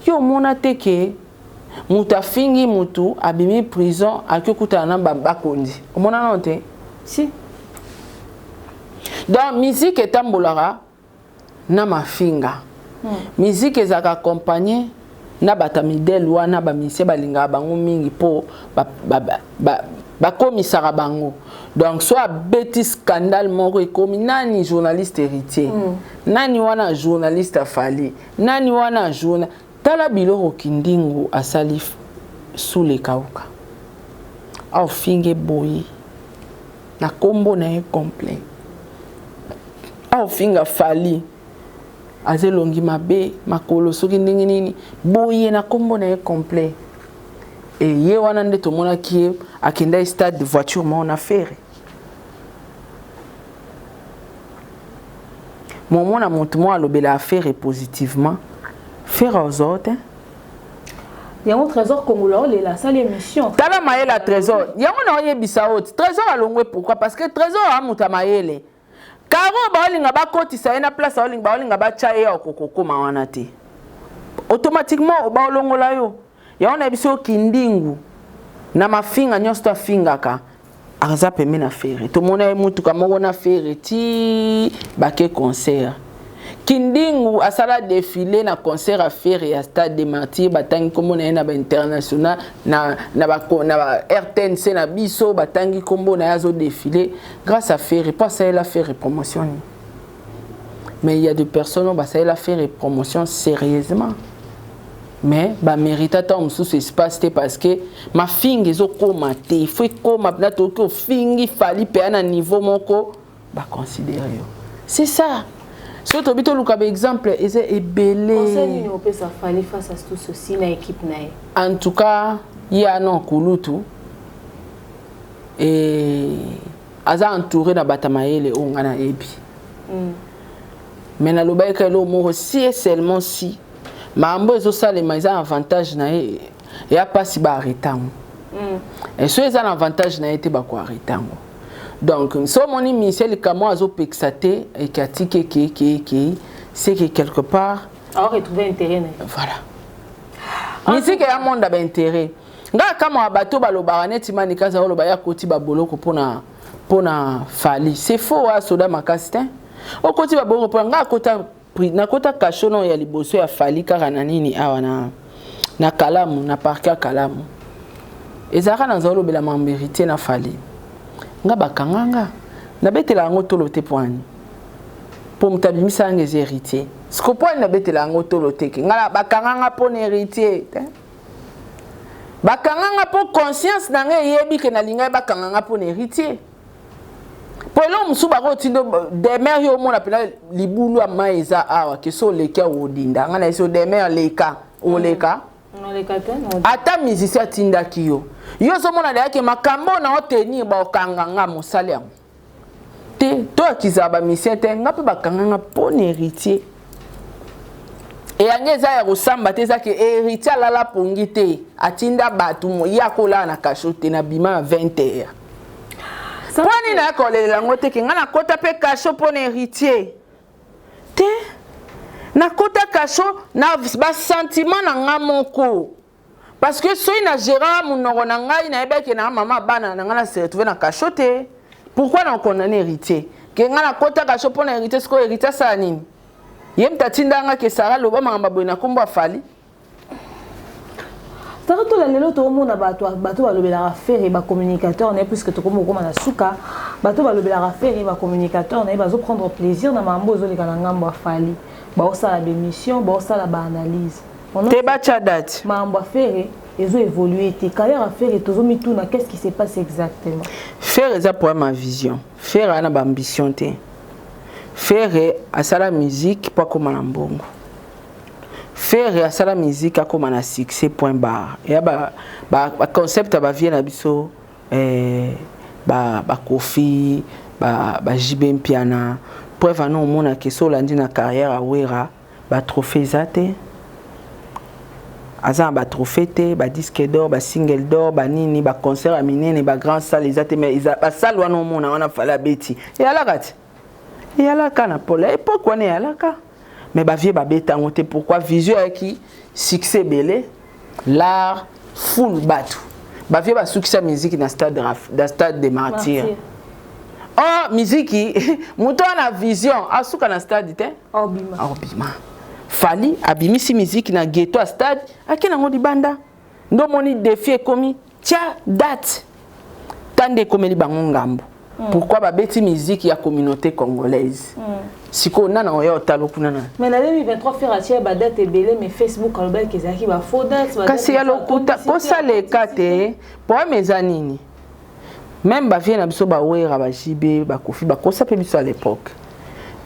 yo omona te ke moto afingi motu abimi prison aki okutana na bakonzi omona nano te. Si. Donc musique etambolaka na mafinga. Musique ezalaka accompagné na bato ya midele wana bamusicien balingaka bango mingi mpo bakomisaka bango donc so abeti scandale moko ekomi nani journaliste héritier nani wana journaliste afali nani wana journa tala biloko kindingu asali sule kauka aofinge boye na nkombo na ye complet aofinga Fally. Aza elongi mabe, makolo soki ndenge nini boye na kombo na ye complet. Et ye wana nde tomonaki ye akendaki stade voiture moko na Ferre. Momona moto moko alobela Ferre positivement, Ferre ozoo te. Yango Trésor Kongola olela asali émission. Tala mayele ya Trésor. Yango na oyebisa oyo Trésor alongwe pourquoi? Parce que Trésor a moto ya mayele. Caro baolinga bakotisa ye na place baolinga baolinga batya ye okokokoma wana te. Automatiquement baolongola yo. Yango na biso kindingu na mafinga nyonso to afingaka aza pembe na Ferre. Tomona ye mutuka moko na Ferre ti bake concert. Kindingu asala défilé na concert ya Ferre ya Stade des Martyrs, batangi kombo na ye na ba international na na ba na ba RTNC na biso batangi kombo na ye azo défilé grâce à Ferre po asalela Ferre promotion ni. Mais il y a des personnes oyo basalela Ferre promotion sérieusement. Mais ba mérite ata mosusu espace te parce que mafinga ezokoma te, il faut ekoma mpena tokoki ofingi Fally mpe na niveau moko ba considérer yo. C'est ça. Soki tobi toluka ba exemple eza ebele. Conseil nini opesa Fally face à tout ceci na équipe na ye? En tout cas, ye ano kulutu et aza entouré na bato ya mayele oyo ngai nayebi. Mais nalobaki kaka eloko moko, si et seulement si makambo ezosalema eza na avantage na ye, eya mpasi baarrete yango. Et soki eza na avantage na ye te, bakoarrete yango. Donc so omoni Michel likambo azopekisa te eke atiki eke eke eke, c'est que quelque part aoretrouve intérêt na ye. Voilà, musique ya monde ya baintérêt. Ngai kamwa bato balobaka neti Manika aza oloba ya koti baboloko mpona Fally. C'est faux. Asoda makasi te okoti baboloko mpona ngai. Akota, nakota cachot no ya liboso ya Fally kaka na nini awa na Kalamu, na parquet ya Kalamu. Ezalaka naza olobela mambo héritier na Fally. Nga bakanga nga, nabetela yango tolo te. Poani mpo moto abimisa yanga eza héritier. Siko poani nabetela yango tolo te ke nga bakanga nga mpo na héritier te? Bakanga nga mpo conscience na ngai eyebi ke nalingai bakanga nga mpo na héritier. Po eloko mosusu bakotinda demer, yo omona mpena libulu ya mai eza awa ke so oleki awa odinda. Ngai na ye so demer leka, oleka. Ata musicien atindaki yo, yo ozomona deyake makambo na otenir, baokanga nga mosali yango te. To akizaka bamusicien te. Nga mpe bakanga nga mpo na héritier. Eyange eza ya kosamba te, eza ke héritier alala pongi te, atinda bato ye akolala na cachot te. Na bima na 20 heures mpo nini naya kolelela yango te ke ngai nakota mpe cachot mpo na héritier te? Nakota cachot na basentiment na nga moko, parce que soki na gérant monoko na ngai, nayebaki na mama bana na ngai, na se retrouve na cachot te. Pourquoi na condamne héritier ke ngai nakota cachot mpo na héritier? Sikoyo héritier asala nini? Ye moto atinda nga ke Sara loba makambo boye na nkombo afali. Sara Tola, lelo toomona bato balobelaka Ferre, bacommunicateur na ye, puisque tokomi kokóma na suka. Bato balobelaka Ferre, bacommunicateur na ye, bazoprendre plaisir na makambo ezoleka na ngambo ya Fally. Baosala bémission, baosala baanalyse. Te, batya date. Makambo ya Ferre ezo évolue te, carrière ya Ferre tozomituna qu'est-ce qui se passe exactement. Ferre eza problème ya vision. Ferre aya na baambition te. Ferre asala musique mpo akóma na mbongo. Ferre asala musique akóma na succès, point barre. Eya baconcept ya bavie na biso, bakofi, baJB Mpiana. Preuve ano omonake so olandi na carrière ya Wera, batrophée eza te. Aza na batrophée te, badisque d'or, basingle d'or, banini, baconcert ya minene, bagrand salle eza te. Mais basale wana omona wana Fally abeti, eyalaka te, eyalaka na pole ya époque wana, eyalaka. Mais bavie babeta yango te. Pourquoi? Vision eyaki succès ebele, l'art full, bato bavie basukisa musique na stade, na stade de Martyr. Or miziki, moto wana vision asuka na stade te, obima. Fally abimisi miziki na ghetto ya stade, ake nango libanda. Nde omoni défi ekomi tia date ta nde ekomeli bango ngambo. Pourquoi babeti miziki ya communauté congolaise? Sikoyo nana oya otala kuna na Mais na 2023 Ferre atia badate ebele, mais Facebook alobaki ezalaki bafaux date. Kasi ya lokuta kosaleka te. Problème eza nini? Même bavie na biso, bawera, baJB, bakofi, bakosa mpe biso à l'époque.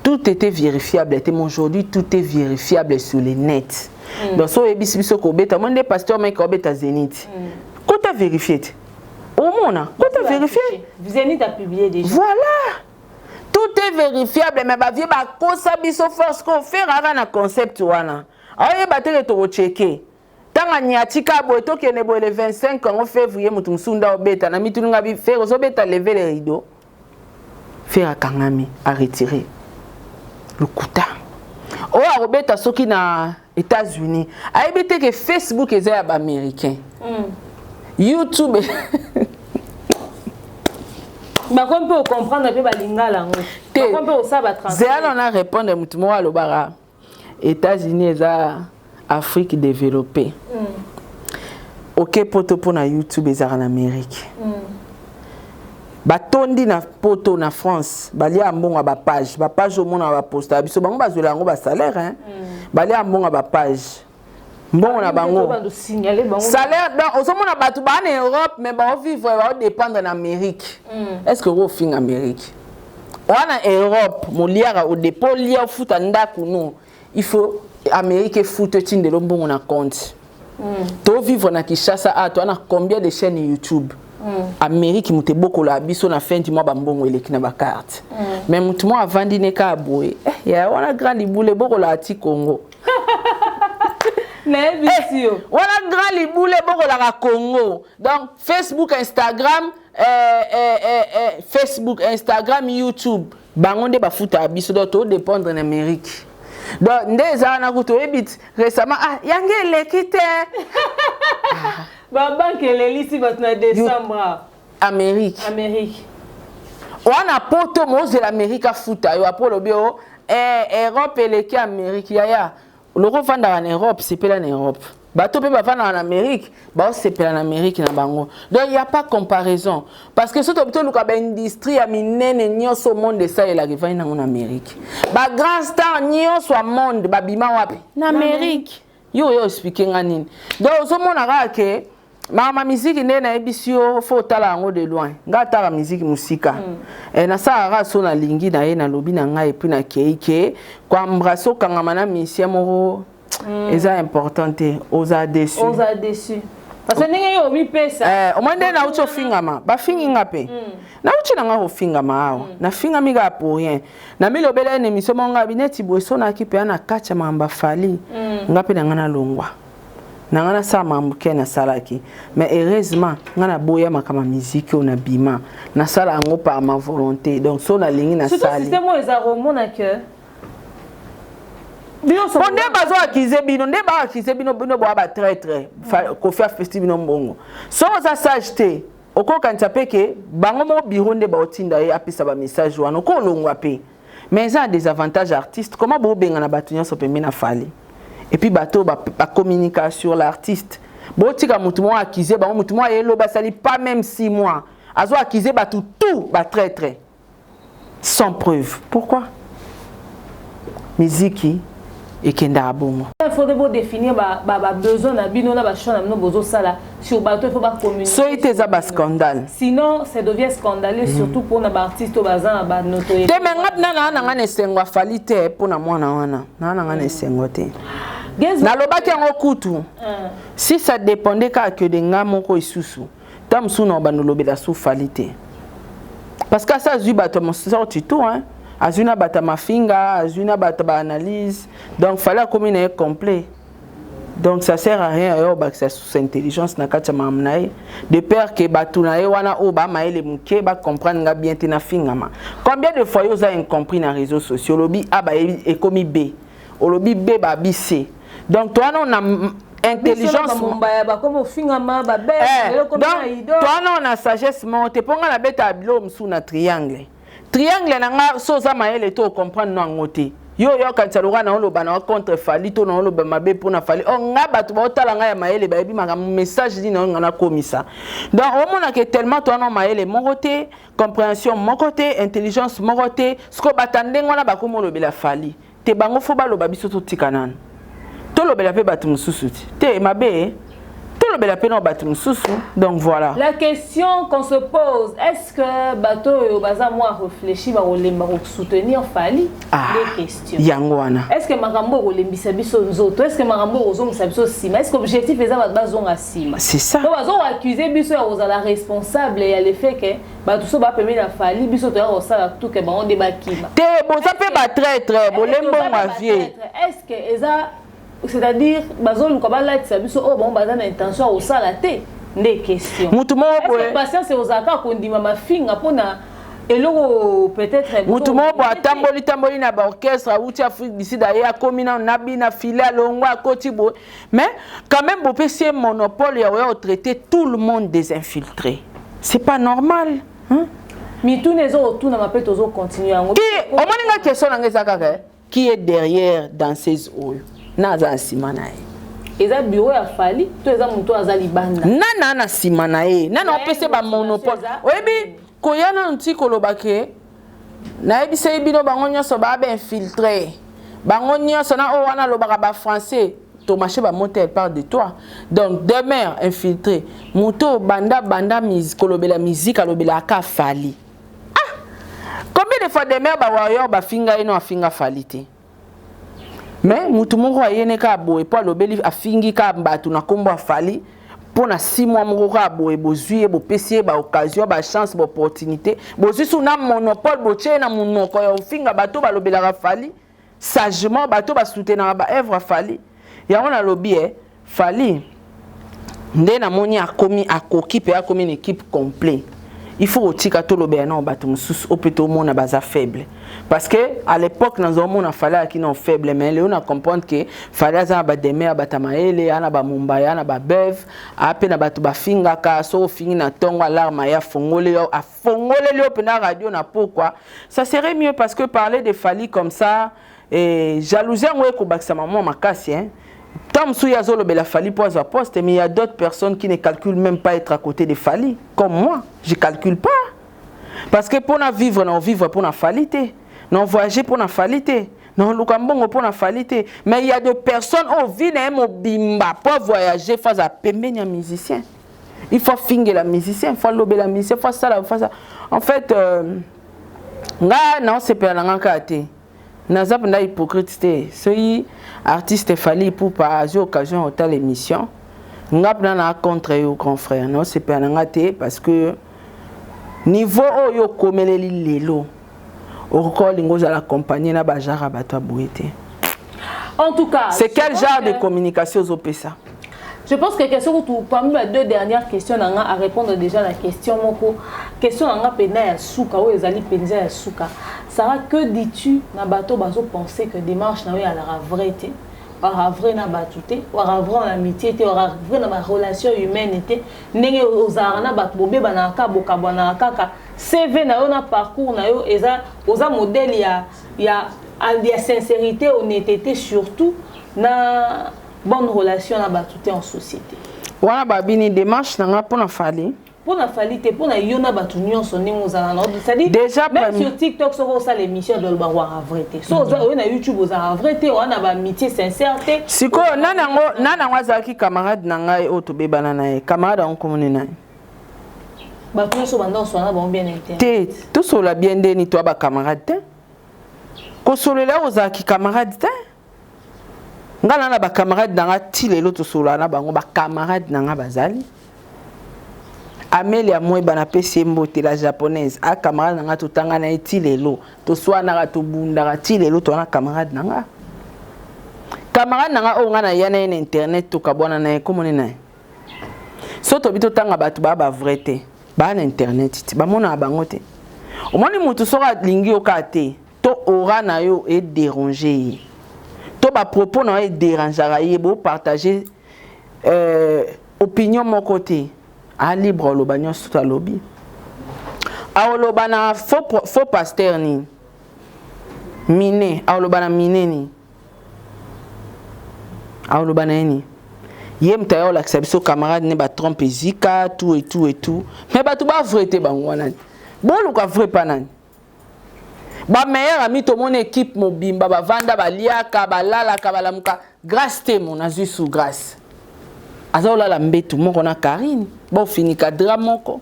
Tout était vérifiable te, mais aujourd'hui tout est vérifiable sur le net. Donc so oyebisi biso kobeta mo nde pasteur Mike obeta Zénith, kota vérifie te, omona, kota vérifie. Zénith a publié déjà. Voilà, tout est vérifiable, mais bavie bakosa biso force koferaka na concept wana, aoyeba teke tokocheke ntango aniatika boye, tokende boye le 25 yango février. Moto mosusu nda obeta na mituninga bi Ferre ozobeta lever le rideau, Ferre akangami, aretire lokuta oyo akobeta. Soki na États-Unis, ayebi te ke Facebook eza ya baaméricain, YouTube. Bakomi mpe ocomprendre mpe balingala yango. Te. Bakomi mpe osala batransfert. Zeyano na répondre motu moko alobaka États-Unis eza Afrique développée. Oke poto mpo na YouTube ezalaka na Amérique. Batondi na poto, na France, balia mbongo ya bapage. Bapage omona baposta ya biso, bango bazwela yango basalaire, hein? Balia mbongo ya bapage, mbongo na bango. Signale bango. Salaire. Donc ozomona bato baa na Europe, mais baovivre, baodépendre na Amérique. Est ce que okofinga Amérique wana? Europe moliaka odepo olia, ofuta ndako, no, il faut Amérique efuta, etindela mbongo na compte. Tovivre na Kinshasa a toa na combien de chaînes YouTube? Amérique moto ebokola biso na fin du mois, bambongo eleki na bacarte. Mais motu moko avandi ne kaka boye, eh, ya wana grand libula ebokolaka ti Congo. Nayebisi yo. Wana grand libula ebokolaka Congo. Donc Facebook, Instagram, Facebook, Instagram, YouTube, bango nde bafutaka biso. Donc todépendre na Amérique. Donc nde eza wana kutu oyebi ti récemment, ah, yango eleki te. Babanke elelisi bato na décembre. Amérique. Amérique. Wana poto mozela Amérique afuta yo, apo olobi o Europe eleki Amérique. Yaya, loko ovandaka na Europe, sepela na Europe. Bato mpe bavandaka na Amérique, baosepela na Amérique na bango. Donc y a pas comparaison, parce que soki tobi toluka baindustrie ya minene nyonso monde esalelaka, evandi nango na Amérique. Bagrand star nyonso ya monde babima wapi? Na Amérique. Yo oyo explique nga nini? Donc ozomona kaka ke makambo miziki nde nayebisi yo, fo otala yango de loin. Nga atala miziki mosika. Nasalaka kaka so nalingi na ye, nalobi na ngai, et puis nakei ke koembrasser, okangama na musicien moko eza important te, oza déçu. Oza déçu parce que ndenge yo omipesa. Omoi nde nauti ofingama, bafingi nga mpe. Nauti na nga kofingama awa, nafingami kaka pour rien. Namilobela ye na émission moko, nga bineti boye, so nayaki mpe na kati ya makambo afali nga mpe na nga nalongwa na nga nasala makambo ke nasalaki. Mais heureusement nga naboya makambo ya miziki oyo, nabima, nasala yango par ma volonté. Donc so nalingi, surtout nasali. Système oyo eza komona ke Po nde bazoakize bino, nde baakize bino, bino boya batraître. Kofi afesti bino mbongo. So oza sage te, okokanisa mpe ke bango moko bureau nde baotinda ye apesa bamessage wana, okolongwa mpe. Mais eza na désavantage artiste. Comment bobengana bato nyonso pembe na Fally, et puis bato bacommunika sur l'artiste, botika motu moko akize bango? Motu moko ayeloba, asali pas même 6 mois, azo akize bato tout batraître sans preuve. Pourquoi? Miziki ekendaka bongo. Il faudrait bodéfinir babesoin na bino na bachoix na bino bozosala sur bato. Il faut bacommuniquer. Soki te, eza bascandale. Sinon ça devient scandaleux, surtout mpona baartiste oyo baza na banotoriété. Te, me nga mpena naa na nga na esengo afali te mpo na mwana wana. Naa na nga na esengo te, nalobaki yango kutu. Si ça dépendait kaka que de nga moko, lisusu ta mosusu na bando olobela su Fally te, parce que asa azwi bato ya sorti tout, hein. Azwi na bato ya mafinga, azwi na bato ya baanalyse. Donc Fally akomi na ye complet. Donc ça sert à rien oyo obakisa sous intelligence na kati ya makambo na ye, de peur ke bato na ye wana oyo bamayele moke bacomprendre nga bien te. Nafingama combien de fois? Yo oza incompris na réseaux sociaux. Olobi A, bayebi ekomi B, olobi B, babi C. Donc to wana ona intelligence. Mombaya bakomi ofingama babele. To wana ona sagesse moko te, mpo nga nabetaka biloko mosusu na triangle. Triangle na nga, so oza mayele te, ocomprendre no yango te. Yo oyo okanisa lokola na oloba na contre Fally to na oloba mabe mpona Fally, o nga bato baotala ngai ya mayele bayebi makambo message nini oyo nga nakomisa. Donc omonake tellement to wana mayele moko te, compréhension moko te, intelligence moko te. Sikoyo bato ya ndenge wana bakomi olobela Fally te. Bango fo baloba, biso totika nano, tolobela mpe bato mosusu ti te mabe. Tolobela mpe na bato mosusu. Donc voilà. La question qu'on se pose, est-ce que bato oyo baza mwa réfléchi bakolemba kosoutenir Fally? Ah, les questions. Yango wana. Est-ce que makambo ekolembisa biso nzoto? Est-ce que makambo ekozongisa biso nsima? Est-ce que objectif eza bato bazonga nsima? C'est ça. To bazokoaccuse biso ya kozala responsable ya le fait que bato so bapemi na Fally, biso toya kosala tuke bango nde bakima. Te, boza mpe batraître, bolembongo avie. Est-ce que eza, c'est-à-dire bazoluka balatisa biso oyo bango baza na intention ya kosala te nde question. Mutu moko boye. Patience ozalaka kondima mafinga mpona eloko peut-être. Mutu moko boye atamboli tamboli na baorchestre, awuti Afrique du Sud, aye akomi nano na bina file, alongwa, akoti boye, mais quand même bopesi ye monopole ya oya otraiter tout le monde des infiltrés. C'est pas normal, hein? Mituna ezokotunama mpe tozocontinue yango. Qui omoni nga, question na nga eza kaka qui est derrière danseuse oyo na aza na nsima na ye? Eza bureau ya Fally to eza moto aza libanda? Nana na nsima na ye, nana opesi bamonopole? Oyebi koya nanu ti koloba ke nayebisaki bino bango nyonso baa bainfiltré, bango nyonso na oyo wana alobaka bafrançais, tomache bamote, elle parle de toi. Donc demeure infiltré, moto banda banda kolobela musique, alobelaka Fally. Ah, combien de fois demeure bawarrior bafinga ye? No, afinga Fally te, mais mutu moko ayene kaka boye mpo alobeli, afingi kaka bato na nkombo ya Fally mpo na 6 mois moko kaka boye. Bozwi ye, bopesi ye baoccasion, bachance, baopportunité, bozwi su na monopole, botie ye na monoko ya ofinga bato balobelaka Fally sagement, bato basoutenaka baœuvre ya Fally. Yango nalobi e Fally nde namoni akomi, akoki mpe akomi na équipe complet. Il faut kotika tolobela nao bato mosusu oyo mpe tomona baza faible, parce que à l'époque nazomona Fally ayaki nao faible, mais lelo na comprendre ke Fally aza na bademe ya bato ya mayele, aa na bamombaya, aa na babeve, aa mpe na bato bafingaka. Soki ofingi na ntongo, alarme ye afongoli yo, afongoleli yo mpena radio na pokwa. Ça serait mieux, parce que parler de Fally comme ça et jalousie yango ekobakisama mwa makasi, hein. Tant mosusu ye azolobela Fally mpo azwa poste, mais il y a d'autres personnes qui ne calculent même pas être à côté de Fally. Comme moi, je calcule pas, parce que mpona vivre na ovivre mpona Fally te, na voyager mpona Fally te, na oluka mbongo mpona Fally te, mais il y a des personnes oyo vie na ye mobimba mpo voyager, faut aza pembeni ya musicien, il faut afingela musicien, il faut alobela musicien, faut asala, faut asala. En fait nga naosepela na nga kaka te, naza mpenza hypocrite te. Soki artiste Fally Ipupa azwi occasion ya kotala émission, nga mpena na contre yo, grand frère, naosepela na nga te, parce que niveau oyo okomeleli lelo, okoki olinga ozala accompagné na bagenre ya bato ya boye te. En tout cas, c'est quel genre de communication ozopesa? Je pense que question kutu, parmi les deux dernières questions nanga à répondre déjà, la question moko, question nanga pena ya suka, oyo ezali penza ya suka. Sarah, que dis-tu na bato bazo penser que démarche na yo alaka vrai te? Waka vrai na bato te, waka vrai na amitié te, waka vrai na ba relation humaine te. Ndenge ozalaka na bato, bobebanaka kaka, bokabwanaka kaka. CV na yo na parcours na yo eza oza modèle ya sincérité, honnêteté surtout na bonne relation na bato te en société. Wana babini démarche na nga mpona Fally? Mpona Fally te, mpona yo na bato nyonso, ndenge ozala na, c'est-à-dire déjà même sur TikTok, soki osala émission, dolobaka waka vrai te, so oza oyo na YouTube, ozalaka vrai te, oza na baamitié sincère te. Sikoyo nani yango, nani yango azalaki camarade na ngai oyo tobebana na ye? Camarade yango komoni na ye? Bato nyonso banda oswana bango bien interne. Te, tosolola bien ndeni toya bacamarade te. Kosolola oyo ozalaki camarade te. Nga na bacamarade na nga ti lelo tosolola na bango. Bacamarade na nga bazali Amelia Mweba, napesi ye mbote, la japonaise, a camarade na nga, totanga na ye ti lelo, toswanaka, tobundaka, ti lelo toza na camarade na nga. Camarade na nga oyo nga na ya na ye na internet, tokabwana na ye, komoni na ye. So tobi totanga bato baa bavrai te, baa na internet te, bamonaka bango te. Omoni motu soki alingi yo kaka te, to aura na yo edérange ye, to bapropos na yo edérangeaka ye, bopartage opinion moko te, alibre oloba nyonso to alobi, aoloba na faux pasteur nini mine, aoloba na mine nini, aoloba na ye nini. Ye moto aya olakisa biso camarade ne batrompe ezika, tout et tout et tout, mais bato bavrai te, bango wana boluka vrai pa nani? Bameilleur ami, tomoni équipe mobimba bavanda, baliaka, balalaka, balamuka. Grâce te mo nazwi sous grâce. Aza olala mbetu moko na Karine, bofinika drap moko.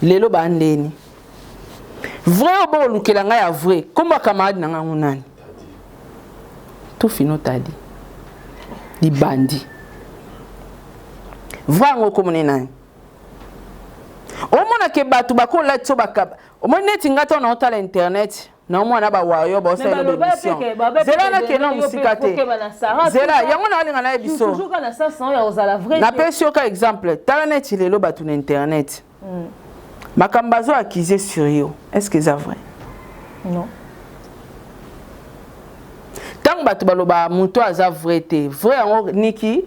Lelo ba ndeni. Vrai oyo bolukela ngai ya vrai, kombo ya camarade na ngai ngo nani? Tufino Tadi. Libandi. Vrai yango kombo ne nani? Omona ke bato bakolatisa bakaba. Omoni neti ngai ntango naotala internet, naomona na bawario baosalela baémission. Zela nakenda mosika te. Zela yango naolinga nayebi so. Napesi yo ka exemple, tala neti lelo bato na internet. Makambo bazo accuser sur yo, est-ce que eza vrai? Non. Ntango bato balobaka moto aza vrai te, vrai yango Niki?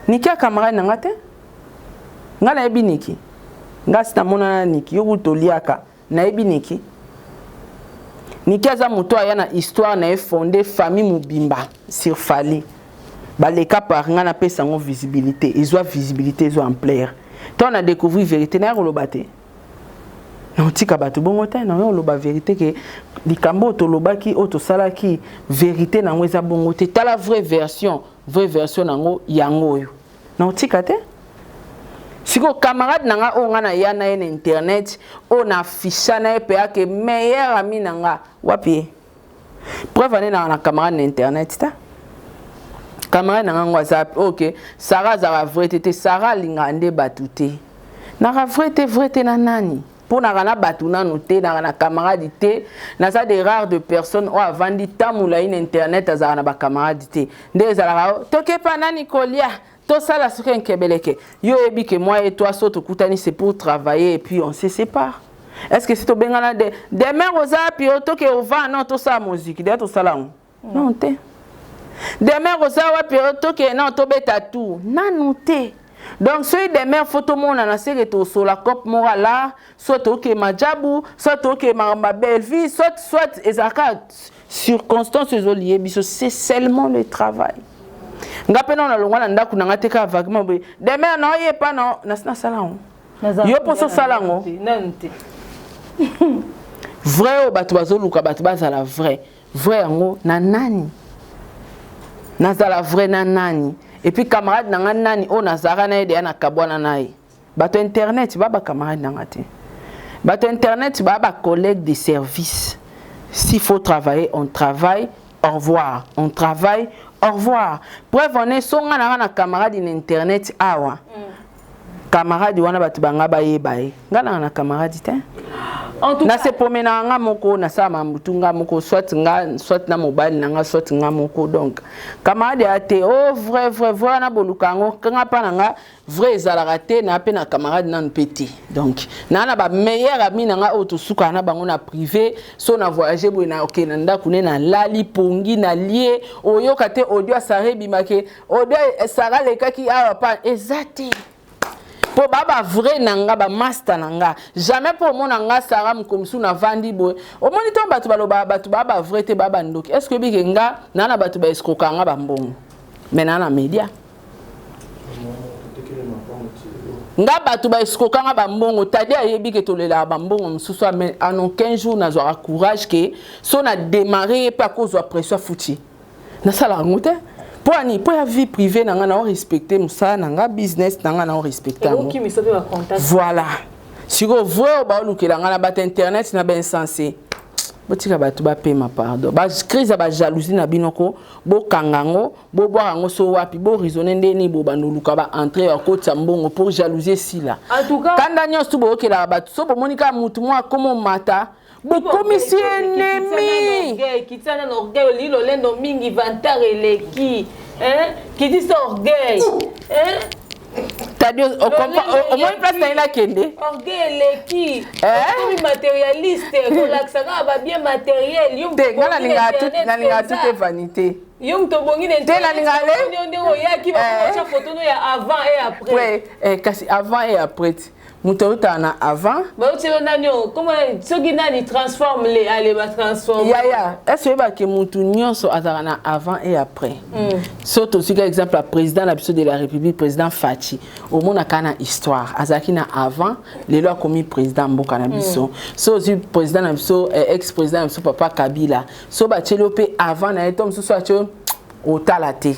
Niki ya camarade na nga te? Nga nayebi Niki. Nga si namonana na Niki, yo kutu toliaka, nayebi Niki. Niki aza moto aya na histoire na ye fondé famille mobimba sur Fally. Baleka par nga napesa yango visibilité, ezwa visibilité, ezwa ampleur. Ntango na découvrir vérité, naya koloba te. Naotika bato bongo te, naoya koloba vérité ke likambo oyo tolobaki, oyo tosalaki, vérité nango eza bongo te. Tala vraie version, vraie version nango yango oyo. Naotika te. Sikoyo camarade na nga oyo nga na ya na ye na internet, oyo na afficha na ye pe ake meilleur ami na nga, wapi ye? Preuve ane na na camarade na internet ta. Camarade na nga ngo aza ok, Sarah azaka vrai te te, Sarah alingaka nde bato te. Naka vrai te, vrai te na nani? Mpo naka na bato nanu te, naka na camarade te, naza des rares de personnes oyo avandi temps molai na internet azalaka na ba camarade te. Nde ezalaka tokepa nani kolia, tosala soki nkebeleke. Yo oyebi ke moi et toi so tokutani c'est pour travailler et puis on se sépare. Est-ce que si tobengana de demain oza wapi o toke ova non tosala moziki deja tosala yango? Non te. Demain oza wapi o toke non tobeta tout nanu te. Donc soki demain faut tomonana seke tosola cop moko ala, soit toke majabu, soit toke makambo ya Bellevue, soit soit ezalaka circonstance ezolie biso, c'est seulement le travail. Nga pe na longwa na ndako na nga te kaka vaguement boye. Demain na oye pa na nasi nasala yango. Yo mposo osala yango? Nanu te. Vrai oyo bato bazoluka bato bazala vrai. Vrai yango na nani? Nazala vrai na nani? Et puis camarade na nga nani oyo nazalaka na ye deya na kabwana na ye. Bato internet ba ba camarade na nga te. Bato internet ba ba collègue de service. S'il faut travailler, on travaille. Au revoir. On travaille. Au revoir. Preuve on est songa na nga na camarade na internet awa. Camarade wana bato banga bayeba ye. Nga na na camarade te. En tout Na cas, se promenaka nga moko, na sala mamutu nga moko, soit nga, soit na mobali na nga, soit nga moko. Donc, camarade ya te, oh vrai vrai vrai wana boluka yango, nga pa na nga vrai ezalaka te, na pe na camarade nanu pe te. Donc, na na ba meilleur ami na nga oyo tosukaka na bango na privé, so na voyager boye na okende na ndako ne na lali pongi na lie, oyoka te audio ya Sarah ebimake, audio ya Sarah alekaki awa pa eza te. Po ba ba vrai na nga ba master na nga jamais po omona nga Sarah Mukomusu na vandi boye omoni to bato baloba bato ba ba vrai te ba ba ndoki est-ce que bike nga na na bato ba escroka nga ba mbongo mais na na media nga bato ba escroka nga ba mbongo tadi ayebi ke tolelaka ba mbongo mosusu mais en aucun jour nazwaka courage ke so na démarrer ye pe akozwa pression afuti. Nasala yango te. Po ani po ya vie privée na nga na respecter musala na nga business na nga na respecter yango. Okimisa pe ba contact. Voilà. Siko vrai ba olukela nga na bata internet na ba insensé. Botika bato bapema pardon. Ba crise ya ba jalousie na bino ko bokanga yango, bobwaka yango so wapi, bo raisonner nde ni bo bando luka ba entrée ya kotisa mbongo pour jalousie esila. En tout cas, kanda nyonso tu boyokelaka bato so bomoni kaka mutu mwa akoma omata bokomisi ennemi. Kitisa na orgueil, olingi lolendo mingi, vantard eleki. Hein? Kitisa orgueil. Hein? Tadi, omoni place na ye nakende. Orgueil eleki. Okomi matérialiste, kolakisa kaka ba bien matériel. Yo te, nga nalingaka tout est vanité. Yo moto obongi na internet. Te nalingaka le. Ndenge oyaki bakotya photo no ya avant et après. Ouais, kasi avant et après. Moto autaka na avant. Baotelo nani oyo? Comment soki nani transforme les allez ba transforme. Yaya, est-ce que oyebaka ke moto nyonso azalaka na avant et après? So tozwika exemple ya président na biso de la République, président Fatshi, omonaka na histoire, azalaki na avant, lelo akomi président mboka na biso. So ozwi président na biso, ex-président na biso papa Kabila, so batieli yo pe avant na ye to mosusu atie yo. Otala te.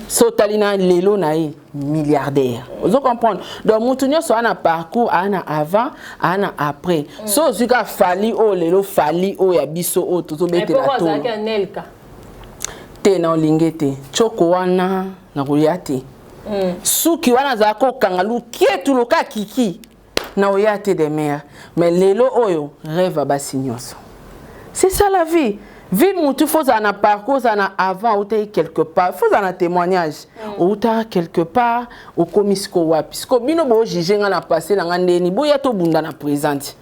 So otali na lelo na ye, milliardaire. Ozo comprendre? Donc mutu nyonso aza na parcours, aza na avant, aza na après. So ozwi kaka Fally oyo lelo, Fally oyo ya biso oyo tozobetela tolo te, na olinge te, tioko wana nakoya te. Suki wana azalaka kokanga lukietu loka kiki na oya te de mare. Mais lelo oyo, rêve ya basi nyonso. C'est ça la vie. Vie, mutu faut ozala na parcours, ozala na avant, outaki quelque part, faut ozala na témoignage. Outaka quelque part, okomi siko wapi? Siko bino bojuge nga na passé na nga ndeni, boya tobunda na présente,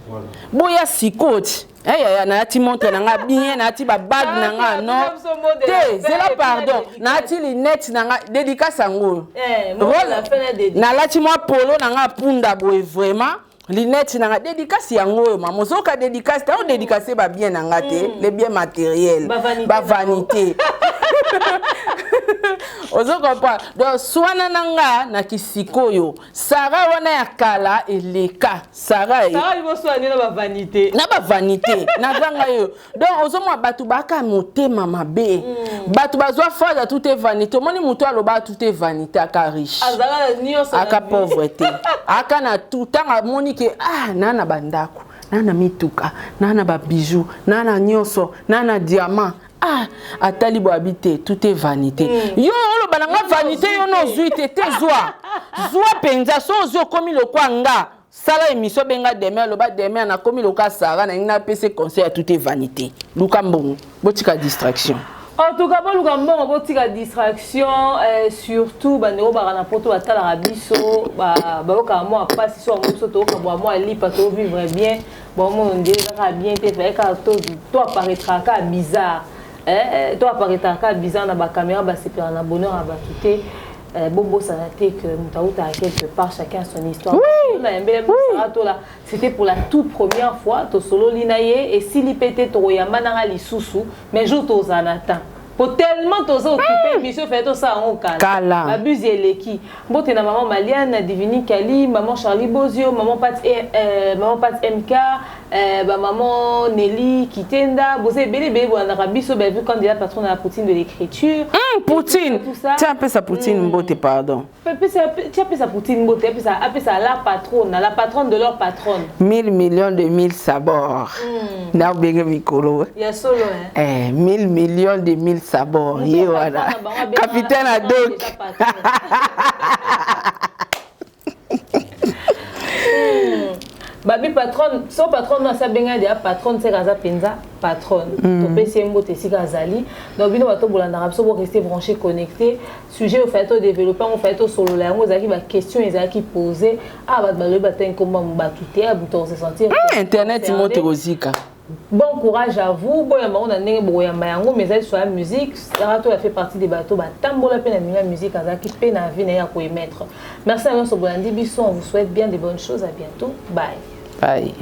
boya sikoyo ti. Eyaya, nayati montre na nga bien, nayati babague na nga. Non te, zela, pardon, nayati lunette na nga, dédicace yango, nalati mwa polo na nga punda boye, vraiment lunette na nga, dédicace yango oyo. Mama, ozoka dédicace te, odédicace babien na nga te, les biens matériels, bavanité, ozo comprendre? Donc swana na nga na kisikoyo, Sara wana ya kala eleka. Sara na bavanité nazanga yo. Donc ozomona bato baka motema mabe. Bato bazwa phrase "tout est vanité". Omoni moto aloba "tout est vanité", aka riche, aka pauvre te, aka na tout. Ntango amoni ke ah, naa na bandako, naa na mituka, naa na babijou, naa na nyonso, naa na diamant, ah, atali boyabi te, tout est vanité. Yo oloba na nga vanité, yo na ozwi te te. Zwa, zwa mpenza. So ozwi, okomi lokwa nga. Sala émission, benga demain, aloba demain nakomi loka Sara, nalingi napesa conseil ya "tout est vanité". Luka mbongo, botika distraction. En tout cas, boluka mbongo, botika distraction. Surtout bandeko baka na Poto, batalaka biso, bayokaka mwa mpasi. So yango biso toyokabwa mwa lipa, tovivre bien. Bomona ndenge kaka bien te, fallait kaka to apparaîtra kaka bizarre, to apparaîtra kaka bizarre na bacaméra. Basepela na bonheur ya bato te. Bobosana te que moto autaka quelque part, chacun son histoire. Nayembele tola, c'était pour la toute première fois tosololi na ye. Esili mpe te, tokoyamba nanga lisusu, mais jour tozala na temps, po tellement toza occupé, émission fallait tosala yango kala, babuse eleki. Mbote na maman Maliane, na Divini Kali, maman Charlie Bozio, maman Pat, maman Pat MK, bamaman Nelly Kitenda. Boza ebele ebele bolandaka biso. Bavu candidat patron na la poutine de l'écriture. Poutine. Tia, apesa poutine mbote, pardon. Tia, apesa poutine mbote, apesa la patronne, la patronne de leur patronne. Mille millions de mille sabords. Na obenge mikolo. Ya solo, hein? Eh, 1000 millions de mille sabords, ye wana capitaine Adok. Babi patronne, so patronne asi abengai deya patronne, seka aza mpenza patronne. Topesi ye mbote esika azali. Donc bino bato bolandaka biso, boreste branché, connecté. Sujet oyo fallait todéveloppe yango, fallait tosolola yango. Ezalaki baquestion ezalaki posé. Ah, bato balobi batangi nkomba bato te, moto se sentir. Internet moto ekozika. Bon courage à vous. Boyamba ngo na ndenge bokoyamba yango, mais ezali so ya musique. Sara to fait partie des bateaux batambola mpe na milieu ya musique, azalaki mpe na vie na ye ya koémettre. Merci na nyonso bolandi biso. On vous souhaite bien des bonnes choses. À bientôt, bye. Bye.